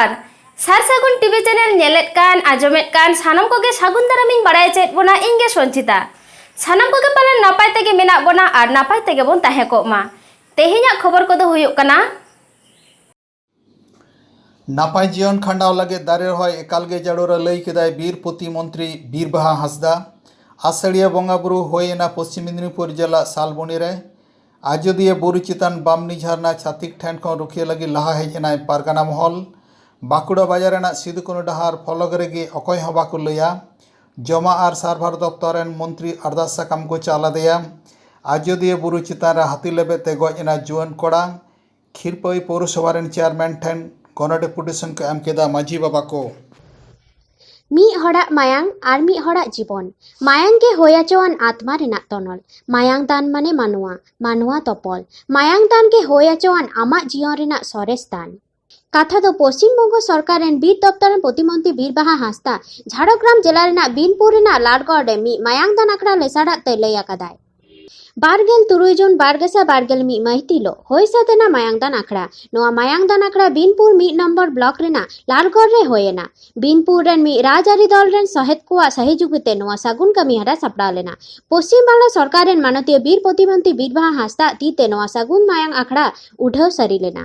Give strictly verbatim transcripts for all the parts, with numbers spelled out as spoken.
ᱟᱨ ᱥᱟᱨ ᱥᱟᱹᱜᱩᱱ TV channel ᱧᱮᱞᱮᱫ ᱠᱟᱱ, ᱟᱸᱡᱚᱢᱮᱫ ᱠᱟᱱ ᱥᱟᱱᱟᱢ ᱠᱚᱜᱮ ᱥᱟᱹᱜᱩᱱ ᱫᱟᱨᱟᱢᱤᱧ ᱵᱟᱲᱟᱭ ᱦᱚᱪᱚᱭᱮᱫ ᱵᱚᱱᱟ, ᱤᱧ ᱜᱮ ᱥᱚᱧᱪᱤᱛᱟ᱾ ᱥᱟᱱᱟᱢ ᱠᱚᱜᱮ ᱯᱟᱞᱮᱱ ᱱᱟᱯᱟᱭ ᱛᱮᱜᱮ ᱢᱮᱱᱟᱜ ᱵᱚᱱᱟ ᱟᱨ ᱱᱟᱯᱟᱭ ᱛᱮᱜᱮ ᱵᱚᱱ ᱛᱟᱦᱮᱸ ᱠᱚᱜ ᱢᱟ᱾ ᱛᱮᱦᱮᱧᱟᱜ ᱠᱷᱚᱵᱚᱨ ᱠᱚᱫᱚ ᱦᱩᱭᱩᱜ ᱠᱟᱱᱟ, ᱱᱟᱯᱟᱭ ᱡᱤᱭᱚᱱ ᱠᱷᱟᱸᱰᱟᱣ ᱞᱟᱹᱜᱤᱫ ᱫᱟᱨᱮ ᱨᱚᱦᱚᱭ ᱮᱠᱟᱞ ᱜᱮ ᱡᱟᱹᱨᱩᱲᱟ, ᱞᱟᱹᱭ ᱠᱮᱫᱟᱭ ᱵᱤᱨ ᱯᱨᱚᱛᱤᱢᱚᱱᱛᱨᱤ ᱵᱤᱨ ᱵᱟᱦᱟ ᱦᱟᱸᱥᱫᱟ᱾ ᱟᱥᱟᱲᱤᱭᱟᱹ ᱵᱚᱸᱜᱟ ᱵᱩᱨᱩ ᱦᱩᱭ ᱮᱱᱟ ᱯᱚᱥᱪᱤᱢ ᱢᱮᱫᱽᱱᱤᱯᱩᱨ ᱡᱮᱞᱟ ᱥᱟᱞᱵᱚᱱᱤ ᱨᱮ᱾ ᱟᱡᱚᱫᱤᱭᱟᱹ ᱵᱩᱨᱩ ᱪᱮᱛᱟᱱ ᱵᱟᱢᱱᱤ ᱡᱷᱟᱨᱱᱟ ᱪᱷᱟᱹᱛᱤᱠ ᱴᱷᱮᱱ ᱠᱷᱚᱱ ᱨᱩᱠᱷᱤᱭᱟᱹ ᱞᱟᱹᱜᱤᱫ ᱞᱟᱦᱟ ᱦᱮᱡ ᱮᱱᱟᱭ ᱯᱟᱨᱜᱟᱱᱟ ᱢᱚᱦᱚᱞ᱾ ᱵᱟᱸᱠᱩᱲᱟ ᱵᱟᱡᱟᱨ ᱨᱮᱱᱟᱜ ᱥᱤᱫᱩ ᱠᱟᱹᱱᱦᱩ ᱰᱟᱦᱟᱨ ᱯᱷᱚᱞᱚᱠ ᱨᱮᱜᱮ ᱚᱠᱚᱭ ᱦᱚᱸ ᱵᱟᱠᱚ ᱞᱟᱹᱭᱟ᱾ ᱡᱚᱢᱟᱜ ᱟᱨ ᱥᱟᱨᱵᱷᱟᱨ ᱫᱚᱯᱛᱚᱨ ᱨᱮᱱ ᱢᱚᱱᱛᱨᱤ ᱟᱨᱫᱟᱥ ᱥᱟᱠᱟᱢ ᱠᱚ ᱪᱟᱞ ᱟᱫᱮᱭᱟ᱾ ᱟᱡᱚᱫᱤᱭᱟᱹ ᱵᱩᱨᱩ ᱪᱮᱛᱟᱱ ᱨᱮ ᱦᱟᱹᱛᱤ ᱞᱮᱵᱮᱫ ᱛᱮ ᱜᱚᱡ ᱮᱱᱟ ᱡᱩᱣᱟᱹᱱ ᱠᱚᱲᱟ᱾ ᱠᱷᱤᱨᱯᱟᱹᱭ ᱯᱳᱣᱨᱚᱥᱚᱵᱷᱟ ᱨᱮᱱ ᱪᱮᱭᱟᱨᱢᱮᱱ ᱴᱷᱮᱱ ᱠᱚᱱᱚ ᱰᱮᱯᱩᱴᱮᱥᱚᱱ ᱠᱚ ᱮᱢ ᱠᱮᱫᱟ ᱢᱟᱹᱡᱷᱤ ᱵᱟᱵᱟ ᱠᱚ᱾ ᱢᱤᱫ ᱦᱚᱲᱟᱜ ᱢᱟᱭᱟᱝ ᱟᱨ ᱢᱤᱫ ᱦᱚᱲᱟᱜ ᱡᱤᱵᱚᱱ᱾ ᱢᱟᱭᱟᱝ ᱜᱮ ᱦᱩᱭ ᱟᱪᱚᱣᱟᱱ ᱟᱛᱢᱟ ᱨᱮᱱᱟᱜ ᱛᱚᱱᱚᱞ᱾ ᱢᱟᱭᱟᱝ ᱫᱟᱱ ᱢᱟᱱᱮ ᱢᱟᱱᱣᱟ, ᱢᱟᱱᱣᱟ ᱛᱚᱯᱚᱞ᱾ ᱢᱟᱭᱟᱝ ᱫᱟᱱ ᱜᱮ ᱦᱩᱭ ᱟᱪᱚᱣᱟᱱ ᱟᱢᱟᱜ ᱡᱤᱭᱚᱱ ᱨᱮᱱᱟᱜ ᱥᱚᱨᱮᱥ ᱫᱟᱱ᱾ ᱠᱟᱛᱷᱟ ᱫᱚ ᱯᱚᱥᱪᱤᱢ ᱵᱚᱝᱜᱚ ᱥᱚᱨᱠᱟᱨ ᱨᱮᱱ ᱵᱤᱨ ᱫᱚᱯᱛᱚᱨ ᱨᱮᱱ ᱯᱨᱚᱛᱤᱢᱚᱱᱛᱨᱤ ᱵᱤᱨ ᱵᱟᱦᱟ ᱦᱟᱸᱥᱫᱟ ᱡᱷᱟᱲᱜᱨᱟᱢ ᱡᱮᱞᱟ ᱨᱮᱱᱟᱜ ᱵᱤᱱᱯᱩᱨ ᱨᱮᱱᱟᱜ ᱞᱟᱞᱜᱚᱲ ᱨᱮ ᱢᱤᱫ ᱢᱟᱭᱟᱝ ᱫᱟᱱ ᱟᱠᱷᱲᱟ ᱞᱮᱥᱟᱲᱟᱛ ᱛᱮ ᱞᱟᱹᱭ ᱟᱠᱟᱫᱟᱭ᱾ ᱵᱟᱨᱜᱮᱞ ᱛᱩᱨᱩᱭ ᱡᱩᱱ ᱵᱟᱨᱜᱮᱥᱟᱭ ᱵᱟᱨᱜᱮᱞ ᱢᱤᱫ ᱢᱟᱹᱦᱤᱛ ᱦᱤᱞᱳᱜ ᱦᱩᱭ ᱥᱟᱹᱛ ᱮᱱᱟ ᱢᱟᱭᱟᱝ ᱫᱟᱱ ᱟᱠᱷᱲᱟ᱾ ᱱᱚᱣᱟ ᱢᱟᱭᱟᱝ ᱫᱟᱱ ᱟᱠᱷᱲᱟ ᱵᱤᱱᱯᱩᱨ ᱢᱤᱫ ᱱᱚᱢᱵᱚᱨ ᱵᱞᱚᱠ ᱨᱮᱱᱟᱜ ᱞᱟᱞᱜᱚᱲ ᱨᱮ ᱦᱩᱭ ᱮᱱᱟ᱾ ᱵᱤᱱᱯᱩᱨ ᱨᱮᱱ ᱢᱤᱫ ᱨᱟᱡᱽᱟᱹᱨᱤ ᱫᱚᱞ ᱨᱮᱱ ᱥᱚᱦᱮᱫ ᱠᱚᱣᱟᱜ ᱥᱚᱦᱚᱡᱳᱜᱤ ᱛᱮ ᱱᱚᱣᱟ ᱥᱟᱹᱜᱩᱱ ᱠᱟᱹᱢᱤ ᱦᱚᱨᱟ ᱥᱟᱯᱲᱟᱣ ᱞᱮᱱᱟ᱾ ᱯᱚᱥᱪᱤᱢ ᱵᱟᱝᱞᱟ ᱥᱚᱨᱠᱟᱨ ᱨᱮᱱ ᱢᱟᱱᱚᱛᱤᱭᱟᱹ ᱵᱤᱨ ᱯᱨᱚᱛᱤᱢᱚᱱᱛᱨᱤ ᱵᱤᱨ ᱵᱟᱦᱟ ᱦᱟᱸᱥᱫᱟᱜ ᱛᱤ ᱛᱮ ᱱᱚᱣᱟ ᱥᱟᱹᱜᱩᱱ ᱢᱟᱭᱟᱝ ᱟᱠᱷᱲᱟ ᱩᱰᱷᱟᱹᱣ ᱥᱟᱹᱨᱤ ᱞᱮᱱᱟ᱾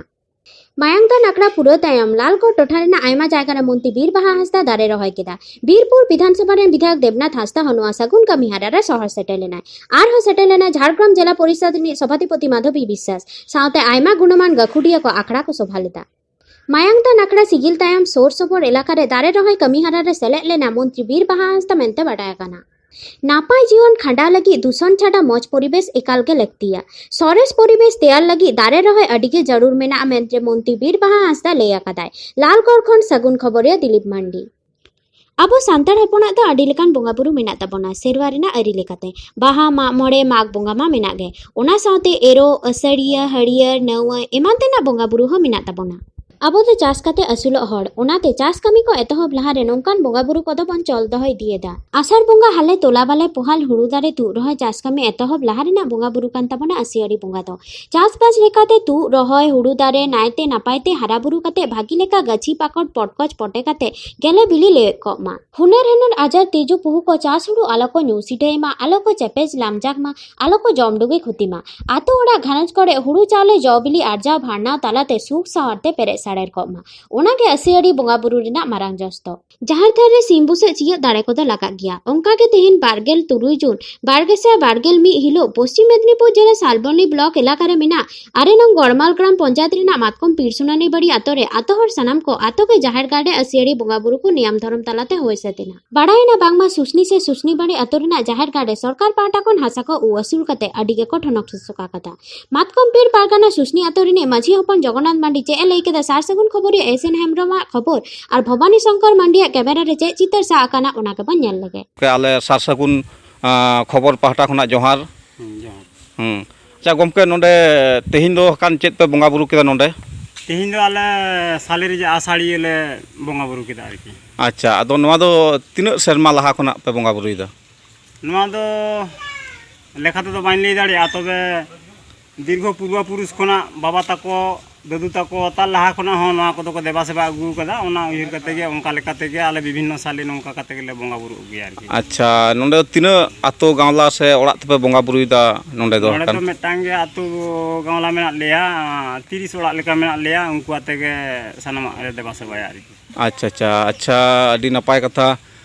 ᱢᱟᱭᱟᱝ ᱫᱟᱱ ᱟᱠᱷᱲᱟ ᱯᱩᱨᱟᱹᱣ ᱛᱟᱭᱚᱢ ᱞᱟᱞᱜᱚᱲ ᱴᱚᱴᱷᱟ ᱨᱮᱱᱟᱜ ᱟᱭᱢᱟ ᱡᱟᱭᱜᱟ ᱨᱮ ᱢᱚᱱᱛᱨᱤ ᱵᱤᱨ ᱵᱟᱦᱟ ᱦᱟᱸᱥᱫᱟ ᱫᱟᱨᱮ ᱨᱚᱦᱚᱭ ᱠᱮᱫᱟ᱾ ᱵᱤᱨᱯᱩᱨ ᱵᱤᱫᱷᱟᱱ ᱥᱚᱵᱷᱟ ᱨᱮᱱ ᱵᱤᱫᱷᱟᱭᱚᱠ ᱫᱮᱵᱽᱱᱟᱛᱷ ᱦᱟᱸᱥᱫᱟ ᱦᱚᱸ ᱱᱚᱣᱟ ᱥᱟᱹᱜᱩᱱ ᱠᱟᱹᱢᱤ ᱦᱚᱨᱟ ᱨᱮ ᱥᱚᱦᱚᱨ ᱥᱮᱴᱮᱨ ᱞᱮᱱᱟᱭ᱾ ᱟᱨᱦᱚᱸ ᱥᱮᱴᱮᱨ ᱞᱮᱱᱟ ᱡᱷᱟᱲᱜᱨᱟᱢ ᱡᱮᱞᱟ ᱯᱚᱨᱤᱥᱚᱫᱽ ᱨᱤᱱᱤᱡ ᱥᱚᱵᱷᱟᱯᱚᱛᱤ ᱢᱟᱫᱷᱚᱵᱤ ᱵᱤᱥᱥᱟᱥ ᱥᱟᱶᱛᱮ ᱟᱭᱢᱟ ᱜᱩᱱᱚᱢᱟᱱ ᱜᱟᱹᱠᱷᱩᱲᱤᱭᱟᱹ ᱠᱚ ᱟᱠᱷᱲᱟ ᱠᱚ ᱥᱚᱵᱷᱟ ᱞᱮᱫᱟ᱾ ᱢᱟᱭᱟᱝ ᱫᱟᱱ ᱟᱠᱷᱲᱟ ᱥᱤᱜᱤᱞ ᱛᱟᱭᱚᱢ ᱥᱩᱨ ᱥᱩᱯᱩᱨ ᱮᱞᱟᱠᱟ ᱨᱮ ᱫᱟᱨᱮ ᱨᱚᱦᱚᱭ ᱠᱟᱹᱢᱤ ᱦᱚᱨᱟ ᱨᱮ ᱥᱮᱞᱮᱫ ᱞᱮᱱᱟ ᱢᱚᱱᱛᱨᱤ ᱵᱤᱨ ᱵᱟᱦᱟ ᱦᱟᱸᱥᱫᱟ ᱢᱮᱱᱛᱮ ᱵᱟᱰᱟᱭ ᱟᱠᱟᱱᱟ᱾ ᱱᱟᱯᱟᱭ ᱡᱤᱭᱚᱱ ᱠᱷᱟᱸᱰᱟᱣ ᱞᱟᱹᱜᱤᱫ ᱫᱩᱥᱚᱱ ᱪᱷᱟᱰᱟ ᱢᱚᱡᱽ ᱯᱚᱨᱤᱵᱮᱥ ᱮᱠᱟᱞ ᱜᱮ ᱞᱟᱹᱠᱛᱤᱭᱟ᱾ ᱥᱚᱨᱮᱥ ᱯᱚᱨᱤᱵᱮᱥ ᱛᱮᱭᱟᱨ ᱞᱟᱹᱜᱤᱫ ᱫᱟᱨᱮ ᱨᱚᱦᱚᱭ ᱟᱹᱰᱤ ᱜᱮ ᱡᱟᱹᱨᱩᱲ ᱢᱮᱱᱟᱜᱼᱟ ᱢᱮᱱᱛᱮ ᱢᱚᱱᱛᱨᱤ ᱵᱤᱨ ᱵᱟᱦᱟ ᱦᱟᱸᱥᱫᱟ ᱞᱟᱹᱭ ᱟᱠᱟᱫᱟᱭ᱾ ᱞᱟᱞᱜᱚᱲ ᱠᱷᱚᱱ ᱥᱟᱹᱜᱩᱱ ᱠᱷᱚᱵᱚᱨᱤᱭᱟᱹ ᱫᱤᱞᱤᱯ ᱢᱟᱱᱰᱤ᱾ ᱟᱵᱚ ᱥᱟᱱᱛᱟᱲ ᱦᱚᱯᱚᱱᱟᱜ ᱫᱚ ᱟᱹᱰᱤ ᱞᱮᱠᱟᱱ ᱵᱚᱸᱜᱟ ᱵᱩᱨᱩ ᱢᱮᱱᱟᱜ ᱛᱟᱵᱚᱱᱟ᱾ ᱥᱮᱨᱣᱟ ᱨᱮᱱᱟᱜ ᱟᱹᱨᱤ ᱞᱮᱠᱟᱛᱮ ᱵᱟᱦᱟ, ᱢᱟᱜ ᱢᱚᱬᱮ, ᱢᱟᱜᱽ ᱵᱚᱸᱜᱟ ᱢᱟ ᱢᱮᱱᱟᱜ ᱜᱮ, ᱚᱱᱟ ᱥᱟᱶᱛᱮ ᱮᱨᱚᱜ, ᱟᱹᱥᱟᱹᱲᱤᱭᱟᱹ, ᱦᱟᱹᱲᱭᱟᱹᱨ, ᱱᱟᱹᱣᱟᱹᱭ ᱮᱢᱟᱱ ᱛᱮᱱᱟᱜ ᱵᱚᱸᱜᱟ ᱵᱩᱨᱩ ᱦᱚᱸ ᱢᱮᱱᱟᱜ ᱛᱟᱵᱚᱱᱟ᱾ ᱟᱵᱚ ᱫᱚ ᱪᱟᱥ ᱠᱟᱛᱮ ᱟᱹᱥᱩᱞᱚᱜ ᱦᱚᱲ, ᱚᱱᱟᱛᱮ ᱪᱟᱥ ᱠᱟᱹᱢᱤ ᱠᱚ ᱮᱛᱚᱦᱚᱵ ᱞᱟᱦᱟᱨᱮ ᱱᱚᱝᱠᱟᱱ ᱵᱚᱸᱜᱟ ᱵᱩᱨᱩ ᱠᱚᱫᱚ ᱵᱚᱱ ᱪᱚᱞ ᱫᱚᱦᱚ ᱤᱫᱤᱭᱮᱫᱟ᱾ ᱟᱥᱟᱲ ᱵᱚᱸᱜᱟ ᱦᱟᱞᱮ ᱛᱚᱞᱟ ᱵᱟᱞᱮ ᱯᱚᱦᱟᱞ ᱦᱩᱲᱩ ᱫᱟᱨᱮ ᱛᱩᱫ ᱨᱚᱦᱚᱭ ᱪᱟᱥ ᱠᱟᱹᱢᱤ ᱮᱛᱚᱦᱚᱵ ᱞᱟᱦᱟ ᱨᱮᱱᱟᱜ ᱵᱚᱸᱜᱟ ᱵᱩᱨᱩ ᱠᱟᱱ ᱛᱟᱵᱚᱱᱟ ᱟᱹᱥᱤᱭᱟᱹᱲᱤ ᱵᱚᱸᱜᱟ ᱫᱚ᱾ ᱪᱟᱥᱵᱟᱥ ᱞᱮᱠᱟᱛᱮ ᱛᱩᱫ ᱨᱚᱦᱚᱭ ᱦᱩᱲᱩ ᱫᱟᱨᱮ ᱱᱟᱭᱛᱮ ᱱᱟᱯᱟᱭ ᱛᱮ ᱦᱟᱨᱟ ᱵᱩᱨᱩ ᱠᱟᱛᱮ ᱵᱷᱟᱹᱜᱤ ᱞᱮᱠᱟ ᱜᱟᱹᱪᱷᱤ ᱯᱟᱠᱚᱴ ᱯᱚᱴᱠᱚᱡ ᱯᱚᱴᱮ ᱠᱟᱛᱮ ᱜᱮᱞᱮ ᱵᱤᱞᱤ ᱞᱮᱣᱮᱫ ᱠᱚᱜ ᱢᱟ᱾ ᱦᱩᱱᱟᱹᱨ ᱦᱩᱱᱟᱹᱨ ᱟᱡᱟᱨ ᱛᱤᱡᱩ ᱯᱩᱦᱩ ᱠᱚ ᱪᱟᱥ ᱦᱩᱲᱩ ᱟᱞᱚ ᱠᱚ ᱧᱩ ᱥᱤᱰᱷᱟᱹᱭ ᱢᱟ, ᱟᱞᱚ ᱠᱚ ᱪᱮᱯᱮᱡ ᱞᱟᱢᱡᱟᱜ ᱢᱟ, ᱟᱞᱚ ᱠᱚ ᱡᱚᱢ ᱰᱩᱜᱤ ᱠᱷᱚᱛᱤ ᱢᱟ᱾ ᱟᱛᱳ ᱚᱲᱟᱜ ᱜᱷᱟᱨᱚᱸᱡᱽ ᱠᱚᱨᱮ ᱦᱩᱲᱩ ᱪᱟᱣᱞᱮ ᱡᱚ ᱵᱤᱞᱤ ᱟᱨᱡᱟᱣ ᱵᱷᱟᱨᱱᱟᱣ ᱛᱟᱞᱟᱛᱮ ᱥᱩᱠ ᱥᱟᱶᱟᱨ ᱛᱮ ᱯᱮᱨᱮᱡ ᱥᱟᱲᱮᱨ ᱠᱚᱜ ᱢᱟ᱾ ᱚᱱᱟᱜᱮ ᱟᱹᱥᱤᱭᱟᱹᱲᱤ ᱵᱚᱸᱜᱟ ᱵᱩᱨᱩ ᱨᱮᱱᱟᱜ ᱢᱟᱨᱟᱝ ᱡᱚᱥ ᱫᱚ᱾ ᱡᱟᱦᱮᱨ ᱛᱷᱟᱱ ᱨᱮ ᱥᱤᱢ ᱵᱩᱥᱟᱹᱜ ᱪᱤᱭᱟᱹᱜ ᱫᱟᱲᱮ ᱠᱚᱫᱚ ᱞᱟᱜᱟᱜ ᱜᱮᱭᱟ᱾ ᱚᱱᱠᱟ ᱜᱮ ᱛᱮᱦᱮᱧ ᱵᱟᱨᱜᱮᱞ ᱛᱩᱨᱩᱭ ᱡᱩᱱ ᱵᱟᱨ ᱜᱮᱥᱟᱭ ᱵᱟᱨ ᱜᱮᱞ ᱢᱤᱫ ᱦᱤᱞᱳᱜ ᱯᱚᱥᱪᱤᱢ ᱢᱮᱫᱽᱱᱤᱯᱩᱨ ᱡᱮᱞᱟ ᱥᱟᱞᱵᱚᱱᱤ ᱵᱞᱚᱠ ᱮᱞᱟᱠᱟ ᱨᱮ ᱢᱮᱱᱟᱜ ᱟᱨᱮ ᱱᱚᱝ ᱜᱚᱲᱢᱟᱞ ᱜᱨᱟᱢ ᱯᱚᱧᱪᱟᱭᱮᱛ ᱨᱮᱱᱟᱜ ᱢᱟᱛᱠᱚᱢ ᱯᱤᱲ ᱥᱩᱱᱟᱹᱱᱤ ᱵᱟᱲᱤ ᱟᱛᱳ ᱨᱮ ᱟᱛᱳ ᱦᱚᱲ ᱥᱟᱱᱟᱢ ᱠᱚ ᱟᱛᱳ ᱜᱮ ᱡᱟᱦᱮᱨ ᱜᱟᱲ ᱨᱮ ᱟᱹᱥᱤᱭᱟᱹᱲᱤ ᱵᱚᱸᱜᱟ ᱵᱩᱨᱩ ᱠᱚ ᱱᱤᱭᱟᱢ ᱫᱷᱚᱨᱚᱢ ᱛᱟᱞᱟᱛᱮ ᱦᱩᱭ ᱥᱟᱹᱛ ᱮᱱᱟ᱾ ᱵᱟᱲᱟᱭᱮᱱᱟ ᱵᱟᱝᱢᱟ ᱥᱩᱥᱱᱤ ᱥᱮ ᱥᱩᱥᱱᱤ ᱵᱟᱲᱤ ᱟᱛᱳ ᱨᱮᱱᱟᱜ ᱡᱟᱦᱮᱨ ᱜᱟᱲ ᱨᱮ ᱥᱚᱨᱠᱟᱨ ᱯᱟᱦᱴᱟ ᱠᱷᱚᱱ ᱦᱟᱥᱟ ᱠᱚ ᱩᱵ ᱟᱹᱥᱩᱞ ᱠᱟᱛᱮ ᱟᱹᱰᱤ ᱜᱮᱠᱚ ᱴᱷᱚᱱᱚᱠ ᱥᱩᱥᱩᱠ ᱟᱠᱟᱫᱟ᱾ ᱢᱟᱛᱠᱚᱢ ᱯᱤᱲ ᱯᱟᱨᱜᱟᱱᱟ ᱥᱩᱥᱱᱤ ᱟᱛᱳ ᱨᱤᱱᱤᱡ ᱢᱟᱹᱡᱷᱤ ᱦᱚᱯᱚᱱ ᱡᱚᱜᱚᱱᱱᱟᱛᱷ ᱢᱟᱱᱰᱤ ᱪᱮᱫ ᱮ ᱞᱟᱹᱭ ᱠᱮᱫᱟ, ᱥᱟᱨ ᱥᱟᱹᱜᱩᱱ ᱠᱷᱚᱵᱚᱨᱤᱭᱟᱹ ᱮᱥ ᱮᱱ ᱦᱮᱢᱵᱨᱚᱢᱟᱜ ᱠᱷᱚᱵᱚᱨ ᱟᱨ ᱵᱷᱚᱵᱟᱱᱤ ᱥᱚᱝᱠᱚᱨ ᱢᱟᱱᱰᱤᱭᱟᱜ ᱠᱮᱢᱮᱨᱟ ᱨᱮ ᱪᱮᱫ ᱪᱤᱛᱟᱹᱨ ᱥᱟᱵ ᱟᱠᱟᱱᱟ, ᱚᱱᱟ ᱜᱮᱵᱚᱱ ᱧᱮᱞ ᱞᱮᱜᱮ᱾ ᱜᱚᱢᱠᱮ, ᱟᱞᱮ ᱥᱟᱨ ᱥᱟᱹᱜᱩᱱ, ᱟᱸ, ᱠᱷᱚᱵᱚᱨ ᱯᱟᱦᱴᱟ ᱠᱷᱚᱱᱟᱜ ᱡᱚᱦᱟᱨ᱾ ᱦᱩᱸ, ᱡᱚᱦᱟᱨ᱾ ᱦᱩᱸ᱾ ᱟᱪᱪᱷᱟ ᱜᱚᱢᱠᱮ, ᱱᱚᱰᱮ ᱛᱮᱦᱮᱧ ᱫᱚ ᱠᱷᱟᱱ ᱪᱮᱫ ᱯᱮ ᱵᱚᱸᱜᱟ ᱵᱩᱨᱩ ᱠᱮᱫᱟ ᱱᱚᱰᱮ? ᱛᱮᱦᱮᱧ ᱫᱚ ᱟᱞᱮ ᱥᱟᱞᱮ ᱨᱮᱭᱟᱜ ᱟᱥᱟᱲᱤᱭᱟᱹ ᱞᱮ ᱵᱚᱸᱜᱟ ᱵᱩᱨᱩ ᱠᱮᱫᱟ ᱟᱨᱠᱤ᱾ ᱟᱪᱪᱷᱟ, ᱟᱫᱚ ᱱᱚᱣᱟ ᱫᱚ ᱛᱤᱱᱟᱹᱜ ᱥᱮᱨᱢᱟ ᱞᱟᱦᱟ ᱠᱷᱚᱱᱟᱜ ᱯᱮ ᱵᱚᱸᱜᱟ ᱵᱩᱨᱩᱭᱮᱫᱟ? ᱱᱚᱣᱟ ᱫᱚ ᱞᱮᱠᱷᱟ ᱛᱮᱫᱚ ᱵᱟᱹᱧ ᱞᱟᱹᱭ ᱫᱟᱲᱮᱭᱟᱜᱼᱟ, ᱛᱚᱵᱮ ᱫᱤᱨᱜᱷᱚ ᱯᱩᱨᱵᱟ ᱯᱩᱨᱩᱥ ᱠᱷᱚᱱᱟᱜ ᱵᱟᱵᱟ ᱛᱟᱠᱚ, ᱫᱟᱫᱩ ᱛᱟᱠᱚ, ᱛᱟᱨ ᱞᱟᱦᱟ ᱠᱷᱚᱱᱟᱜ ᱦᱚᱸ ᱱᱚᱣᱟ ᱠᱚᱫᱚ ᱠᱚ ᱫᱮᱵᱟ ᱥᱮᱵᱟ ᱟᱹᱜᱩ ᱟᱠᱟᱫᱟ᱾ ᱚᱱᱟ ᱩᱭᱦᱟᱹᱨ ᱠᱟᱛᱮ ᱜᱮ, ᱚᱱᱠᱟ ᱞᱮᱠᱟ ᱛᱮᱜᱮ ᱟᱞᱮ ᱵᱤᱵᱷᱤᱱᱱᱚ ᱥᱟᱞᱮ ᱱᱚᱝᱠᱟ ᱠᱟᱛᱮ ᱜᱮᱞᱮ ᱵᱚᱸᱜᱟ ᱵᱩᱨᱩᱜ ᱜᱮᱭᱟ ᱟᱨᱠᱤ᱾ ᱟᱪᱪᱷᱟ, ᱱᱚᱰᱮ ᱫᱚ ᱛᱤᱱᱟᱹᱜ ᱟᱛᱳ ᱜᱟᱶᱞᱟ ᱥᱮ ᱚᱲᱟᱜ ᱛᱮᱯᱮ ᱵᱚᱸᱜᱟ ᱵᱩᱨᱩᱭᱮᱫᱟ ᱱᱚᱰᱮ ᱫᱚ? ᱱᱚᱰᱮ ᱠᱷᱟᱱ ᱫᱚ ᱢᱤᱫᱴᱟᱝ ᱜᱮ ᱟᱛᱳ ᱜᱟᱶᱞᱟ ᱢᱮᱱᱟᱜ ᱞᱮᱭᱟ, ᱛᱤᱨᱤᱥ ᱚᱲᱟᱜ ᱞᱮᱠᱟ ᱢᱮᱱᱟᱜ ᱞᱮᱭᱟ, ᱩᱱᱠᱩ ᱟᱛᱮ ᱜᱮ ᱥᱟᱱᱟᱢᱟᱜ ᱞᱮ ᱫᱮᱵᱟ ᱥᱮᱵᱟᱭᱟ ᱟᱨᱠᱤ᱾ ᱟᱪᱪᱷᱟ, ᱟᱪᱪᱷᱟ, ᱟᱪᱪᱷᱟ, ᱟᱹᱰᱤ ᱱᱟᱯᱟᱭ ᱠᱟᱛᱷᱟ᱾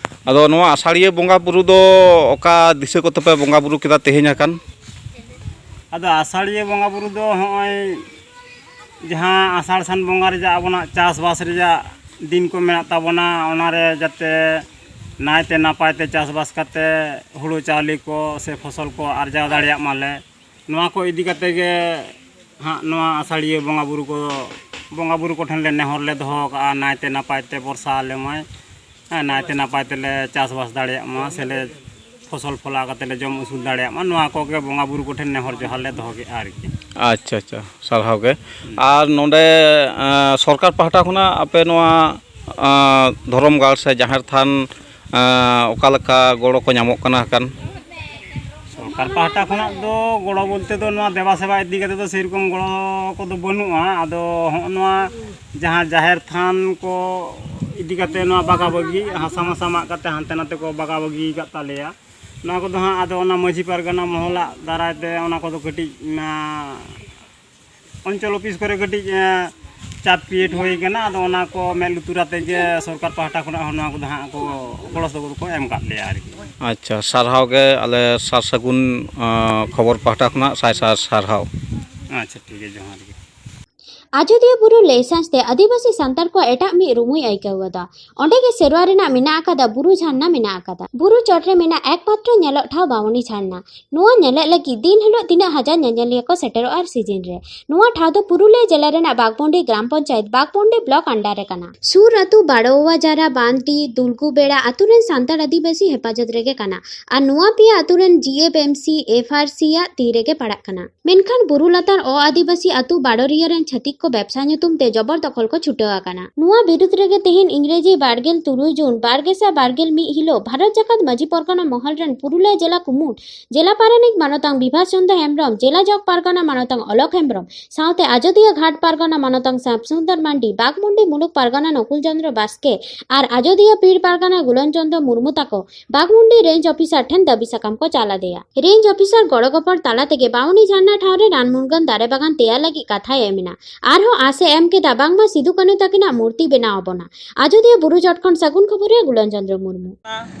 ᱟᱫᱚ ᱱᱚᱣᱟ ᱟᱥᱟᱲᱤᱭᱟᱹ ᱵᱚᱸᱜᱟ ᱵᱩᱨᱩ ᱫᱚ ᱚᱠᱟ ᱫᱤᱥᱟᱹ ᱠᱚᱛᱮ ᱯᱮ ᱵᱚᱸᱜᱟ ᱵᱩᱨᱩ ᱠᱮᱫᱟ ᱛᱮᱦᱮᱧ ᱟᱠᱟᱱ? ᱟᱫᱚ ᱟᱥᱟᱲᱤᱭᱟᱹ ᱵᱚᱸᱜᱟ ᱵᱩᱨᱩ ᱫᱚ ᱦᱚᱸᱜᱼᱚᱭ ᱡᱟᱦᱟᱸ ᱟᱥᱟᱲ ᱥᱟᱱ ᱵᱚᱸᱜᱟ ᱨᱮᱭᱟᱜ ᱟᱵᱚᱱᱟᱜ ᱪᱟᱥᱵᱟᱥ ᱨᱮᱭᱟᱜ ᱫᱤᱱ ᱠᱚ ᱢᱮᱱᱟᱜ ᱛᱟᱵᱚᱱᱟ, ᱚᱱᱟᱨᱮ ᱡᱟᱛᱮ ᱱᱟᱭᱛᱮ ᱱᱟᱯᱟᱭ ᱛᱮ ᱪᱟᱥᱵᱟᱥ ᱠᱟᱛᱮ ᱦᱩᱲᱩ ᱪᱟᱣᱞᱮ ᱠᱚ ᱥᱮ ᱯᱷᱚᱥᱚᱞ ᱠᱚ ᱟᱨᱡᱟᱣ ᱫᱟᱲᱮᱭᱟᱜ ᱢᱟᱞᱮ, ᱱᱚᱣᱟ ᱠᱚ ᱤᱫᱤ ᱠᱟᱛᱮ ᱜᱮ ᱦᱟᱸᱜ ᱱᱚᱣᱟ ᱟᱥᱟᱲᱤᱭᱟᱹ ᱵᱚᱸᱜᱟ ᱵᱩᱨᱩ ᱠᱚ, ᱵᱚᱸᱜᱟ ᱵᱩᱨᱩ ᱠᱚᱴᱷᱮᱱ ᱞᱮ ᱱᱮᱦᱚᱨ ᱞᱮ ᱫᱚᱦᱚ ᱠᱟᱜᱼᱟ, ᱱᱟᱭᱛᱮ ᱱᱟᱯᱟᱭ ᱛᱮ ᱵᱚᱨᱥᱟ ᱟᱞᱮ ᱢᱟᱭ, ᱦᱮᱸ, ᱱᱟᱭᱛᱮ ᱱᱟᱯᱟᱭ ᱛᱮᱞᱮ ᱪᱟᱥᱵᱟᱥ ᱫᱟᱲᱮᱭᱟᱜ ᱢᱟ ᱥᱮᱞᱮ ᱯᱷᱚᱥᱚᱞ ᱯᱷᱚᱞᱟᱣ ᱠᱟᱛᱮ ᱞᱮ ᱡᱚᱢ ᱟᱹᱥᱩᱞ ᱫᱟᱲᱮᱭᱟᱜ ᱢᱟ, ᱱᱚᱣᱟ ᱠᱚᱜᱮ ᱵᱚᱸᱜᱟ ᱵᱩᱨᱩ ᱠᱚᱴᱷᱮᱱ ᱱᱮᱦᱚᱨ ᱡᱚᱦᱟᱨ ᱞᱮ ᱫᱚᱦᱚ ᱠᱮᱫᱼᱟ ᱟᱨᱠᱤ᱾ ᱟᱪᱪᱷᱟ, ᱟᱪᱪᱷᱟ, ᱥᱟᱨᱦᱟᱣ ᱜᱮ᱾ ᱟᱨ ᱱᱚᱰᱮ ᱥᱚᱨᱠᱟᱨ ᱯᱟᱦᱴᱟ ᱠᱷᱚᱱᱟᱜ ᱟᱯᱮ ᱱᱚᱣᱟ ᱫᱷᱚᱨᱚᱢ ᱜᱟᱲ ᱥᱮ ᱡᱟᱦᱮᱨ ᱛᱷᱟᱱ ᱚᱠᱟ ᱞᱮᱠᱟ ᱜᱚᱲᱚ ᱠᱚ ᱧᱟᱢᱚᱜ ᱠᱟᱱᱟ ᱠᱷᱟᱱ? ᱥᱚᱨᱠᱟᱨ ᱯᱟᱦᱴᱟ ᱠᱷᱚᱱᱟᱜ ᱫᱚ ᱜᱚᱲᱚ ᱵᱚᱞᱛᱮ ᱫᱚ ᱱᱚᱣᱟ ᱫᱮᱵᱟ ᱥᱮᱵᱟ ᱤᱫᱤ ᱠᱟᱛᱮ ᱫᱚ ᱥᱮᱨᱚᱠᱚᱢ ᱜᱚᱲᱚ ᱠᱚᱫᱚ ᱵᱟᱹᱱᱩᱜᱼᱟ᱾ ᱟᱫᱚ ᱦᱚᱸᱜᱼᱚ ᱱᱚᱣᱟ ᱡᱟᱦᱟᱸ ᱡᱟᱦᱮᱨ ᱛᱷᱟᱱ ᱠᱚ ᱤᱫᱤ ᱠᱟᱛᱮ ᱱᱚᱣᱟ ᱵᱟᱜᱟ ᱵᱟᱹᱜᱤ, ᱦᱟᱥᱟ ᱢᱟᱥᱟ ᱢᱟᱜ ᱠᱟᱛᱮ ᱦᱟᱱᱛᱮ ᱱᱟᱛᱮ ᱠᱚ ᱵᱟᱜᱟ ᱵᱟᱹᱜᱤ ᱟᱠᱟᱫ ᱛᱟᱞᱮᱭᱟ᱾ ᱱᱚᱣᱟ ᱠᱚᱫᱚ ᱦᱟᱸᱜ ᱟᱫᱚ ᱚᱱᱟ ᱢᱟᱹᱡᱷᱤ ᱯᱟᱨᱜᱟᱱᱟ ᱢᱚᱦᱚᱞᱟᱜ ᱫᱟᱨᱟᱭ ᱛᱮ ᱚᱱᱟ ᱠᱚᱫᱚ ᱠᱟᱹᱴᱤᱡ, ᱚᱱᱟ ᱚᱧᱪᱚᱞ ᱚᱯᱷᱤᱥ ᱠᱚᱨᱮ ᱠᱟᱹᱴᱤᱡ ᱪᱟᱯ ᱠᱨᱤᱭᱮᱴ ᱦᱩᱭ ᱠᱟᱱᱟ᱾ ᱟᱫᱚ ᱚᱱᱟ ᱠᱚ ᱢᱮᱫ ᱞᱩᱛᱩᱨ ᱟᱛᱮ ᱜᱮ ᱥᱚᱨᱠᱟᱨ ᱯᱟᱦᱴᱟ ᱠᱷᱚᱱᱟᱜ ᱦᱚᱸ ᱱᱚᱣᱟ ᱠᱚᱫᱚ ᱦᱟᱸᱜ ᱠᱚ ᱜᱚᱲᱚ ᱥᱚᱯᱚᱦᱚᱫ ᱠᱚ ᱮᱢ ᱠᱟᱫ ᱞᱮᱭᱟ ᱟᱨᱠᱤ᱾ ᱟᱪᱪᱷᱟ, ᱥᱟᱨᱦᱟᱣ ᱜᱮ, ᱟᱞᱮ ᱥᱟᱨ ᱥᱟᱹᱜᱩᱱ ᱠᱷᱚᱵᱚᱨ ᱯᱟᱦᱴᱟ ᱠᱷᱚᱱᱟᱜ ᱥᱟᱭ ᱥᱟᱭ ᱥᱟᱨᱦᱟᱣ᱾ ᱟᱪᱪᱷᱟ, ᱴᱷᱤᱠ ᱜᱮᱭᱟ, ᱡᱚᱦᱟᱨ ᱜᱮ᱾ ᱟᱡᱚᱫᱤᱭᱟᱹ ᱵᱩᱨᱩ ᱞᱟᱹᱭ ᱥᱟᱡᱽᱛᱮ ᱟᱹᱫᱤᱵᱟᱹᱥᱤ ᱥᱟᱱᱛᱟᱲ ᱠᱚ ᱮᱴᱟᱜ ᱢᱤᱫ ᱨᱩᱢᱩᱭ ᱟᱹᱭᱠᱟᱹᱣ ᱜᱚᱫᱟ᱾ ᱚᱸᱰᱮ ᱜᱮ ᱥᱮᱨᱣᱟ ᱨᱮᱱᱟᱜ ᱢᱮᱱᱟᱜ ᱟᱠᱟᱫᱟ, ᱵᱩᱨᱩ ᱡᱷᱟᱨᱱᱟ ᱢᱮᱱᱟᱜ ᱟᱠᱟᱫᱟ᱾ ᱵᱩᱨᱩ ᱪᱚᱴ ᱨᱮ ᱢᱮᱱᱟᱜ ᱮᱠᱢᱟᱛᱨᱚ ᱧᱮᱞᱚᱜ ᱴᱷᱟᱶ ᱵᱟᱢᱚᱱᱤ ᱡᱷᱟᱨᱱᱟ᱾ ᱱᱚᱣᱟ ᱧᱮᱞᱮᱫ ᱞᱟᱹᱜᱤᱫ ᱫᱤᱱ ᱦᱤᱞᱳᱜ ᱛᱤᱱᱟᱹᱜ ᱦᱟᱡᱟᱨ ᱧᱮᱧᱮᱞᱤᱭᱟᱹ ᱠᱚ ᱥᱮᱴᱮᱨᱚᱜᱼᱟ ᱟᱨ ᱥᱤᱡᱤᱱ ᱨᱮ᱾ ᱱᱚᱣᱟ ᱴᱷᱟᱶ ᱫᱚ ᱯᱩᱨᱩᱞᱤᱭᱟᱹ ᱡᱮᱞᱟ ᱨᱮᱱᱟᱜ ᱵᱟᱜᱽᱢᱩᱱᱰᱤ ᱜᱨᱟᱢ ᱯᱚᱧᱪᱟᱭᱮᱛ ᱵᱟᱜᱽᱢᱩᱱᱰᱤ ᱵᱞᱚᱠ under ᱨᱮ ᱠᱟᱱᱟ᱾ ᱥᱩᱨ ᱟᱹᱛᱩ ᱵᱟᱲᱳᱣᱟ ᱡᱟᱨᱟ, ᱵᱟᱸᱫᱽᱰᱤ, ᱫᱩᱞᱜᱩ ᱵᱮᱲᱟ ᱟᱹᱛᱩ ᱨᱮᱱ ᱥᱟᱱᱛᱟᱲ ᱟᱹᱫᱤᱵᱟᱹᱥᱤ ᱦᱮᱯᱟᱡᱚᱛ ᱨᱮᱜᱮ ᱠᱟᱱᱟ ᱟᱨ ᱱᱚᱣᱟ ᱯᱮᱭᱟ ᱟᱹᱛᱩ ᱨᱮᱱ GFMC, FRC ᱟᱜ ᱛᱤ ᱨᱮᱜᱮ ᱯᱟᱲᱟᱜ ᱠᱟᱱᱟ᱾ ᱢᱮᱱᱠᱷᱟᱱ ᱵᱩᱨᱩ ᱞᱟᱛᱟᱨ ᱚ ᱟᱹᱫᱤᱵᱟᱹᱥᱤ ᱟᱹᱛᱩ ᱵᱟᱲᱳᱨᱤᱭᱟᱹ ᱨᱮᱱ ᱪᱷᱟᱹᱛᱤᱠ ᱠᱚ ᱵᱮᱵᱽᱥᱟ ᱧᱩᱛᱩᱢ ᱛᱮ ᱡᱚᱵᱚᱨ ᱫᱚᱠᱷᱚᱞ ᱠᱚ ᱪᱷᱩᱴᱟᱹᱣ ᱟᱠᱟᱱᱟ᱾ ᱱᱚᱣᱟ ᱵᱤᱨᱩᱫᱽ ᱨᱮᱜᱮ ᱛᱮᱦᱮᱧ ᱤᱝᱨᱮᱡᱤ ᱵᱟᱨᱜᱮᱞ ᱛᱩᱨᱩᱭ ᱡᱩᱱ ᱵᱟᱨ ᱜᱮᱥᱟᱭ ᱵᱟᱨᱜᱮᱞ ᱢᱤᱫ ᱦᱤᱞᱳᱜ ᱵᱷᱟᱨᱚᱛ ᱡᱟᱠᱟᱛ ᱢᱟᱹᱡᱷᱤ ᱯᱚᱨᱜᱟᱱᱟ ᱢᱚᱦᱚᱞ ᱨᱮᱱ ᱯᱩᱨᱩᱞᱤᱭᱟᱹ ᱡᱮᱞᱟ ᱠᱩᱢᱩᱴ ᱡᱮᱞᱟ ᱯᱟᱨᱟᱱᱤᱠ ᱢᱟᱱᱚᱛᱟᱝ ᱵᱤᱵᱷᱟᱥ ᱪᱚᱸᱫᱽᱨᱚ ᱦᱮᱢᱵᱨᱚᱢ, ᱡᱮᱞᱟ ᱡᱚᱜᱽ ᱯᱟᱨᱜᱟᱱᱟ ᱢᱟᱱᱚᱛᱟᱝ ᱚᱞᱚᱠ ᱦᱮᱢᱵᱨᱚᱢ, ᱥᱟᱶᱛᱮ ᱟᱡᱚᱫᱤᱭᱟᱹ ᱜᱷᱟᱴ ᱯᱟᱨᱜᱟᱱᱟ ᱢᱟᱱᱚᱛᱟᱝ ᱥᱟᱢᱥᱩᱱᱫᱚᱨ ᱢᱟᱱᱰᱤ, ᱵᱟᱜᱽᱢᱩᱱᱰᱤ ᱢᱩᱞᱩᱠ ᱯᱟᱨᱜᱟᱱᱟ ᱱᱚᱠᱩᱞ ᱪᱚᱸᱫᱽᱨᱚ ᱵᱟᱥᱠᱮ ᱟᱨ ᱟᱡᱚᱫᱤᱭᱟᱹ ᱯᱤᱲ ᱯᱟᱨᱜᱟᱱᱟ ᱜᱩᱞᱚᱱ ᱪᱚᱸᱫᱽᱨᱚ ᱢᱩᱨᱢᱩ ᱛᱟᱠᱚ ᱵᱟᱜᱽᱢᱩᱱᱰᱤ ᱨᱮᱧᱡᱽ ᱚᱯᱷᱤᱥᱟᱨ ᱴᱷᱮᱱ ᱫᱟᱹᱵᱤ ᱥᱟᱠᱟᱢ ᱠᱚ ᱪᱟᱞ ᱟᱫᱮᱭᱟ᱾ ᱨᱮᱧᱡᱽ ᱚᱯᱷᱤᱥᱟᱨ ᱜᱚᱲᱚ ᱜᱚᱯᱚᱲ ᱛᱟᱞᱟ ᱛᱮᱜᱮ ᱵᱟᱢᱚᱱᱤ ᱡᱷᱟᱨᱱᱟ ᱴᱷᱟᱶ ᱨᱮ ᱨᱟᱱ ᱢᱩᱨᱜᱟᱹᱱ ᱫᱟᱨᱮ ᱵᱟᱜᱟᱱ ᱛᱮᱭᱟᱨ ᱞᱟᱹᱜᱤᱫ ᱠᱟᱛᱷᱟᱭ ᱮᱢ ᱮᱱᱟ᱾ ᱟᱨᱦᱚᱸ ᱟᱥᱮ ᱮᱢ ᱠᱮᱫᱟ ᱵᱟᱝᱢᱟ ᱥᱤᱫᱩ ᱠᱟᱹᱱᱦᱩ ᱛᱟᱹᱠᱤᱱᱟᱜ ᱢᱩᱨᱛᱤ ᱵᱮᱱᱟᱣ ᱟᱵᱚᱱᱟ᱾ ᱟᱡᱚᱫᱤᱭᱟᱹ ᱵᱩᱨᱩ ᱪᱚᱴ ᱠᱷᱚᱱ ᱥᱟᱹᱜᱩᱱ ᱠᱷᱚᱵᱚᱨᱤᱭᱟᱹ ᱜᱩᱞᱚᱱ ᱪᱚᱸᱫᱽᱨᱚ ᱢᱩᱨᱢᱩ᱾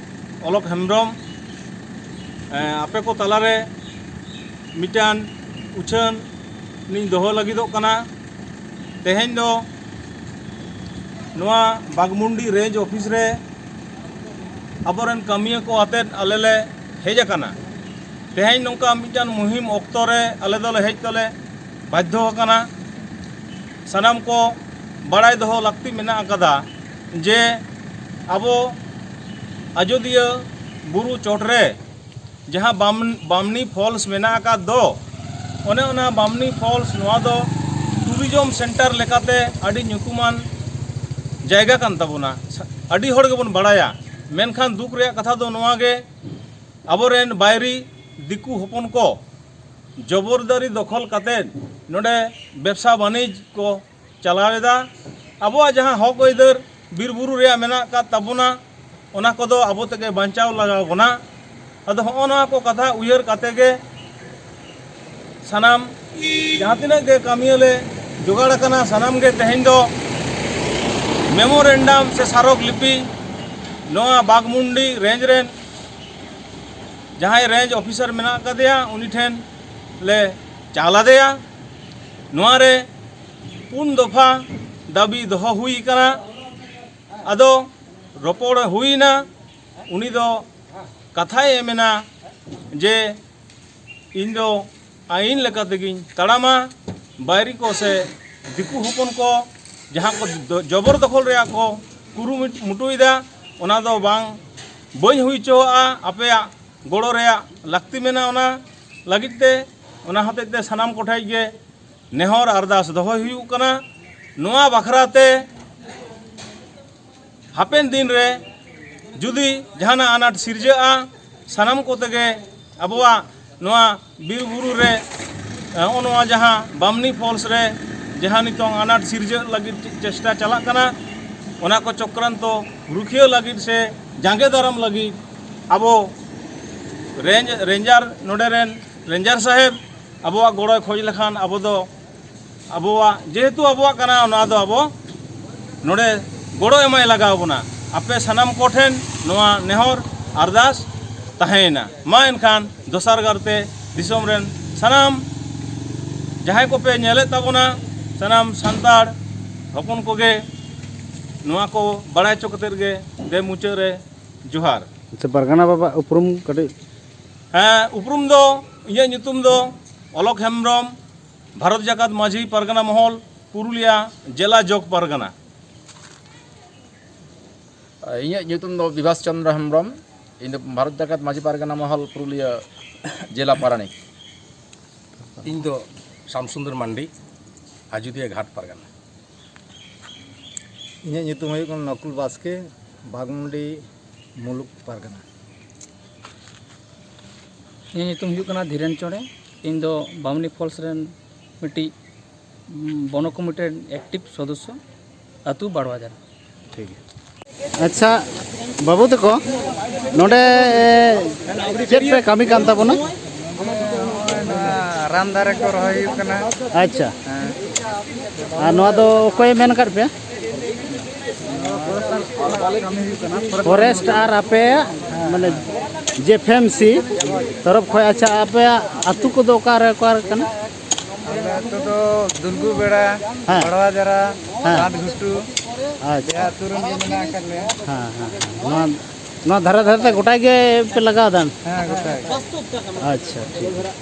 ᱚᱞᱚᱠ ᱦᱮᱢᱵᱨᱚᱢ, ᱮᱸ, ᱟᱯᱮ ᱠᱚ ᱛᱟᱞᱟᱨᱮ ᱢᱤᱫᱴᱟᱝ ᱩᱪᱷᱟᱹᱱ ᱞᱤᱧ ᱫᱚᱦᱚ ᱞᱟᱹᱜᱤᱫᱚᱜ ᱠᱟᱱᱟ᱾ ᱛᱮᱦᱮᱧ ᱫᱚ ᱱᱚᱣᱟ ᱵᱟᱜᱽᱢᱩᱱᱰᱤ ᱨᱮᱧᱡᱽ ᱚᱯᱷᱤᱥ ᱨᱮ ᱟᱵᱚᱨᱮᱱ ᱠᱟᱹᱢᱤᱭᱟᱹ ᱠᱚ ᱟᱛᱮᱫ ᱟᱞᱮ ᱞᱮ ᱦᱮᱡ ᱟᱠᱟᱱᱟ᱾ ᱛᱮᱦᱮᱧ ᱱᱚᱝᱠᱟ ᱢᱤᱫᱴᱟᱝ ᱢᱩᱦᱤᱢ ᱚᱠᱛᱚ ᱨᱮ ᱟᱞᱮ ᱫᱚᱞᱮ ᱦᱮᱡ ᱫᱚᱞᱮ ᱵᱟᱫᱽᱫᱷᱚ ᱟᱠᱟᱱᱟ᱾ ᱥᱟᱱᱟᱢ ᱠᱚ ᱵᱟᱲᱟᱭ ᱫᱚᱦᱚ ᱞᱟᱹᱠᱛᱤ ᱢᱮᱱᱟᱜ ᱟᱠᱟᱫᱟ ᱡᱮ ᱟᱵᱚ ᱟᱡᱚᱫᱤᱭᱟᱹ ᱵᱩᱨᱩ ᱪᱚᱴᱨᱮ ᱡᱟᱦᱟᱸ ᱵᱟᱢ- ᱵᱟᱢᱱᱤ ᱯᱷᱚᱞᱥ ᱢᱮᱱᱟᱜ ᱟᱠᱟᱫ ᱫᱚ, ᱚᱱᱮ ᱚᱱᱟ ᱵᱟᱢᱱᱤ ᱯᱷᱚᱞᱥ, ᱱᱚᱣᱟ ᱫᱚ ᱴᱩᱨᱤᱡᱚᱢ ᱥᱮᱱᱴᱟᱨ ᱞᱮᱠᱟᱛᱮ ᱟᱹᱰᱤ ᱧᱩᱛᱩᱢᱟᱱ ᱡᱟᱭᱜᱟ ᱠᱟᱱ ᱛᱟᱵᱚᱱᱟ, ᱟᱹᱰᱤ ᱦᱚᱲ ᱜᱮᱵᱚᱱ ᱵᱟᱲᱟᱭᱟ᱾ ᱢᱮᱱᱠᱷᱟᱱ ᱫᱩᱠ ᱨᱮᱭᱟᱜ ᱠᱟᱛᱷᱟ ᱫᱚ ᱱᱚᱣᱟ ᱜᱮ, ᱟᱵᱚᱨᱮᱱ ᱵᱟᱭᱨᱤ ᱫᱤᱠᱩ ᱦᱚᱯᱚᱱ ᱠᱚ ᱡᱚᱵᱚᱨᱫᱟᱨᱤ ᱫᱚᱠᱷᱚᱞ ᱠᱟᱛᱮᱫ ᱱᱚᱰᱮ ᱵᱮᱵᱽᱥᱟ ᱵᱟᱹᱱᱤᱡᱽ ᱠᱚ ᱪᱟᱞᱟᱣ ᱮᱫᱟ᱾ ᱟᱵᱚᱣᱟᱜ ᱡᱟᱦᱟᱸ ᱦᱚᱠ ᱟᱹᱭᱫᱟᱹᱨ ᱵᱤᱨ ᱵᱩᱨᱩ ᱨᱮᱭᱟᱜ ᱢᱮᱱᱟᱜ ᱟᱠᱟᱫ ᱛᱟᱵᱚᱱᱟ, ᱚᱱᱟ ᱠᱚᱫᱚ ᱟᱵᱚ ᱛᱮᱜᱮ ᱵᱟᱧᱪᱟᱣ ᱞᱟᱜᱟᱣ ᱵᱚᱱᱟ᱾ ᱟᱫᱚ ᱦᱚᱸᱜᱼᱚ ᱱᱚᱣᱟ ᱠᱚ ᱠᱟᱛᱷᱟ ᱩᱭᱦᱟᱹᱨ ᱠᱟᱛᱮ ᱜᱮ ᱥᱟᱱᱟᱢ ᱡᱟᱦᱟᱸ ᱛᱤᱱᱟᱹᱜ ᱜᱮ ᱠᱟᱹᱢᱤᱭᱟᱹ ᱞᱮ ᱡᱚᱜᱟᱲ ᱟᱠᱟᱱᱟ, ᱥᱟᱱᱟᱢ ᱜᱮ ᱛᱮᱦᱮᱧ ᱫᱚ ᱢᱮᱢᱳᱨᱮᱱᱰᱟᱢ ᱥᱮ ᱥᱟᱨᱚᱠ ᱞᱤᱯᱤ ᱱᱚᱣᱟ ᱵᱟᱜᱽᱢᱩᱱᱰᱤ ᱨᱮᱧᱡᱽ ᱨᱮᱱ ᱡᱟᱦᱟᱸᱭ ᱨᱮᱧᱡᱽ ᱚᱯᱷᱤᱥᱟᱨ ᱢᱮᱱᱟᱜ ᱟᱠᱟᱫᱮᱭᱟ, ᱩᱱᱤ ᱴᱷᱮᱱ ᱞᱮ ᱪᱟᱞ ᱟᱫᱮᱭᱟ᱾ ᱱᱚᱣᱟ ᱨᱮ ᱯᱩᱱ ᱫᱚᱯᱷᱟ ᱫᱟᱹᱵᱤ ᱫᱚᱦᱚ ᱦᱩᱭ ᱟᱠᱟᱱᱟ᱾ ᱟᱫᱚ ᱨᱚᱯᱚᱲ ᱦᱩᱭᱱᱟ, ᱩᱱᱤ ᱫᱚ ᱠᱟᱛᱷᱟᱭ ᱮᱢ ᱮᱱᱟ ᱡᱮ ᱤᱧ ᱫᱚ ᱟᱹᱭᱤᱱ ᱞᱮᱠᱟ ᱛᱮᱜᱤᱧ ᱛᱟᱲᱟᱢᱟ᱾ ᱵᱟᱭᱨᱤ ᱠᱚ ᱥᱮ ᱫᱤᱠᱩ ᱦᱚᱯᱚᱱ ᱠᱚ ᱡᱟᱦᱟᱸ ᱠᱚ ᱫᱚ- ᱡᱚᱵᱚᱨ ᱫᱚᱠᱷᱚᱞ ᱨᱮᱭᱟᱜ ᱠᱚ ᱠᱩᱨᱩᱢᱩᱴᱩᱭᱮᱫᱟ, ᱚᱱᱟ ᱫᱚ ᱵᱟᱝ, ᱵᱟᱹᱧ ᱦᱩᱭ ᱦᱚᱪᱚᱣᱟᱜᱼᱟ᱾ ᱟᱯᱮᱭᱟᱜ ᱜᱚᱲᱚ ᱨᱮᱭᱟᱜ ᱞᱟᱹᱠᱛᱤ ᱢᱮᱱᱟᱜᱼᱟ ᱚᱱᱟ ᱞᱟᱹᱜᱤᱫ ᱛᱮ᱾ ᱚᱱᱟ ᱦᱚᱛᱮᱡ ᱛᱮ ᱥᱟᱱᱟᱢ ᱠᱚᱴᱷᱮᱱ ᱜᱮ ᱱᱮᱦᱚᱨ ᱟᱨᱫᱟᱥ ᱫᱚᱦᱚᱭ ᱦᱩᱭᱩᱜ ᱠᱟᱱᱟ᱾ ᱱᱚᱣᱟ ᱵᱟᱠᱷᱨᱟ ᱛᱮ ᱦᱟᱯᱮᱱ ᱫᱤᱱ ᱨᱮ ᱡᱩᱫᱤ ᱡᱟᱦᱟᱱᱟᱜ ᱟᱱᱟᱴ ᱥᱤᱨᱡᱟᱹᱜᱼᱟ, ᱥᱟᱱᱟᱢ ᱠᱚᱛᱮ ᱜᱮ ᱟᱵᱚᱣᱟᱜ ᱱᱚᱣᱟ ᱵᱤᱨ ᱵᱩᱨᱩ ᱨᱮ, ᱱᱚᱜᱼᱚ ᱱᱚᱣᱟ ᱡᱟᱦᱟᱸ ᱵᱟᱢᱱᱤ ᱯᱷᱚᱞᱥ ᱨᱮ ᱡᱟᱦᱟᱸ ᱱᱤᱛᱚᱝ ᱟᱱᱟᱴ ᱥᱤᱨᱡᱟᱹᱜ ᱞᱟᱹᱜᱤᱫ ᱪᱮᱥᱴᱟ ᱪᱟᱞᱟᱜ ᱠᱟᱱᱟ, ᱚᱱᱟ ᱠᱚ ᱪᱚᱠᱨᱟᱱᱛᱚ ᱨᱩᱠᱷᱤᱭᱟᱹ ᱞᱟᱹᱜᱤᱫ ᱥᱮ ᱡᱟᱸᱜᱮ ᱫᱟᱨᱟᱢ ᱞᱟᱹᱜᱤᱫ ᱟᱵᱚ ᱨᱮᱧᱡᱽ- ᱨᱮᱧᱡᱟᱨ, ᱱᱚᱰᱮ ᱨᱮᱱ ᱨᱮᱧᱡᱟᱨ ᱥᱟᱦᱮᱵᱽ ᱟᱵᱚᱣᱟᱜ ᱜᱚᱲᱚᱭ ᱠᱷᱚᱡᱽ ᱞᱮᱠᱷᱟᱱ ᱟᱵᱚ ᱫᱚ ᱟᱵᱚᱣᱟᱜ, ᱡᱮᱦᱮᱛᱩ ᱟᱵᱚᱣᱟᱜ ᱠᱟᱱᱟ, ᱱᱚᱣᱟ ᱫᱚ ᱟᱵᱚ ᱱᱚᱰᱮ ᱜᱚᱲᱚ ᱮᱢᱟᱭ ᱞᱟᱜᱟᱣ ᱵᱚᱱᱟ᱾ ᱟᱯᱮ ᱥᱟᱱᱟᱢ ᱠᱚᱴᱷᱮᱱ ᱱᱚᱣᱟ ᱱᱮᱦᱚᱨ ᱟᱨᱫᱟᱥ ᱛᱟᱦᱮᱸᱭᱮᱱᱟ᱾ ᱢᱟ ᱮᱱᱠᱷᱟᱱ ᱫᱚᱥᱟᱨ ᱜᱟᱨᱛᱮ ᱫᱤᱥᱚᱢ ᱨᱮᱱ ᱥᱟᱱᱟᱢ ᱡᱟᱦᱟᱸᱭ ᱠᱚᱯᱮ ᱧᱮᱞᱮᱫ ᱛᱟᱵᱚᱱᱟ, ᱥᱟᱱᱟᱢ ᱥᱟᱱᱛᱟᱲ ᱦᱚᱯᱚᱱ ᱠᱚᱜᱮ ᱱᱚᱣᱟ ᱠᱚ ᱵᱟᱲᱟᱭ ᱦᱚᱪᱚ ᱠᱟᱛᱮᱫ ᱜᱮ ᱫᱮ ᱢᱩᱪᱟᱹᱫ ᱨᱮ ᱡᱚᱦᱟᱨ᱾ ᱟᱪᱪᱷᱟ, ᱯᱟᱨᱜᱟᱱᱟ ᱵᱟᱵᱟ ᱩᱯᱨᱩᱢ ᱠᱟᱹᱴᱤᱡ᱾ ᱦᱮᱸ, ᱩᱯᱨᱩᱢ ᱫᱚ, ᱤᱧᱟᱹᱜ ᱧᱩᱛᱩᱢ ᱫᱚ ᱚᱞᱚᱠ ᱦᱮᱢᱵᱨᱚᱢ, ᱵᱷᱟᱨᱚᱛ ᱡᱟᱠᱟᱛ ᱢᱟᱹᱡᱷᱤ ᱯᱟᱨᱜᱟᱱᱟ ᱢᱚᱦᱚᱞ, ᱯᱩᱨᱩᱞᱤᱭᱟ ᱡᱮᱞᱟ ᱡᱚᱜᱽ ᱯᱟᱨᱜᱟᱱᱟ᱾ ᱤᱧᱟᱹᱜ ᱧᱩᱛᱩᱢ ᱫᱚ ᱵᱤᱵᱷᱟᱥ ᱪᱚᱱᱫᱨᱚ ᱦᱮᱢᱵᱨᱚᱢ, ᱤᱧ ᱫᱚ ᱵᱷᱟᱨᱚᱛ ᱡᱟᱠᱟᱛ ᱢᱟᱹᱡᱷᱤ ᱯᱟᱨᱜᱟᱱᱟ ᱢᱚᱦᱚᱞ ᱯᱩᱨᱩᱞᱤᱭᱟᱹ ᱡᱮᱞᱟ ᱯᱟᱨᱟᱱᱤᱠ᱾ ᱤᱧ ᱫᱚ ᱥᱟᱢᱥᱩᱱᱫᱚᱨ ᱢᱟᱱᱰᱤ, ᱟᱡᱚᱫᱤᱭᱟᱹ ᱜᱷᱟᱴ ᱯᱟᱨᱜᱟᱱᱟ᱾ ᱤᱧᱟᱹᱜ ᱧᱩᱛᱩᱢ ᱦᱩᱭᱩᱜ ᱠᱟᱱᱟ ᱱᱚᱠᱩᱞ ᱵᱟᱥᱠᱮ, ᱵᱟᱜᱽᱢᱩᱱᱰᱤ ᱢᱩᱞᱩᱠ ᱯᱟᱨᱜᱟᱱᱟ᱾ ᱤᱧᱟᱹᱜ ᱧᱩᱛᱩᱢ ᱦᱩᱭᱩᱜ ᱠᱟᱱᱟ ᱫᱷᱤᱨᱮᱱ ᱪᱚᱬᱮ᱾ ᱤᱧ ᱫᱚ ᱵᱟᱢᱱᱤ ᱯᱷᱚᱞᱥ ᱨᱮᱱ ᱢᱤᱫᱴᱤᱡ, ᱩᱸ, ᱵᱚᱱᱚ ᱠᱚᱢᱤᱴᱤ ᱨᱮᱱ ᱮᱠᱴᱤᱵᱷ ᱥᱚᱫᱚᱥᱥᱚ, ᱟᱹᱛᱩ ᱵᱟᱲᱣᱟᱡᱟᱨ᱾ ᱴᱷᱤᱠ ᱜᱮᱭᱟ᱾ ᱟᱪᱪᱷᱟ ᱵᱟᱹᱵᱩ ᱛᱟᱠᱚ, ᱱᱚᱰᱮ ᱪᱮᱫ ᱯᱮ ᱠᱟᱹᱢᱤ ᱠᱟᱱ ᱛᱟᱵᱚᱱᱟ? ᱨᱟᱱ ᱫᱟᱨᱮ ᱠᱚ ᱨᱚᱦᱚᱭ ᱦᱩᱭᱩᱜ ᱠᱟᱱᱟ᱾ ᱟᱪᱪᱷᱟ᱾ ᱦᱮᱸ᱾ ᱟᱨ ᱱᱚᱣᱟ ᱫᱚ ᱚᱠᱚᱭᱮ ᱢᱮᱱ ᱟᱠᱟᱫ ᱯᱮᱭᱟ? ᱯᱷᱚᱨᱮᱥᱴ ᱟᱨ ᱟᱯᱮᱭᱟᱜ ᱢᱟᱱᱮ ᱡᱮ ᱮᱯᱷ ᱮᱢ ᱥᱤ ᱛᱚᱨᱚᱯ ᱠᱷᱚᱱ᱾ ᱟᱪᱪᱷᱟ, ᱟᱯᱮᱭᱟᱜ ᱟᱹᱛᱩ ᱠᱚᱫᱚ ᱚᱠᱟᱨᱮ ᱚᱠᱟᱨᱮ ᱠᱟᱱᱟ? ᱟᱞᱮ ᱟᱹᱛᱩ ᱫᱚ ᱫᱩᱞᱜᱩ ᱵᱮᱲᱟ, ᱦᱮᱸ᱾ ᱵᱟᱲᱣᱟ ᱡᱟᱨᱟ, ᱦᱮᱸ᱾ ᱵᱟᱸᱫᱷ ᱜᱷᱩᱴᱩ, ᱟᱪᱪᱷᱟ᱾ ᱡᱟᱦᱟᱸ ᱟᱹᱛᱩ ᱨᱮᱱ ᱜᱮ ᱢᱮᱱᱟᱜ ᱟᱠᱟᱫ ᱞᱮᱭᱟ᱾ ᱦᱮᱸ, ᱦᱮᱸ, ᱦᱮᱸ᱾ ᱱᱚᱣᱟ, ᱱᱚᱣᱟ ᱫᱷᱟᱨᱮ ᱫᱷᱟᱨᱮ ᱛᱮ ᱜᱚᱴᱟ ᱜᱮ ᱯᱮ ᱞᱟᱜᱟᱣ ᱫᱟ? ᱦᱮᱸ, ᱜᱚᱴᱟ ᱜᱮ᱾ ᱟᱪᱪᱷᱟ, ᱴᱷᱤᱠ ᱜᱮᱭᱟ᱾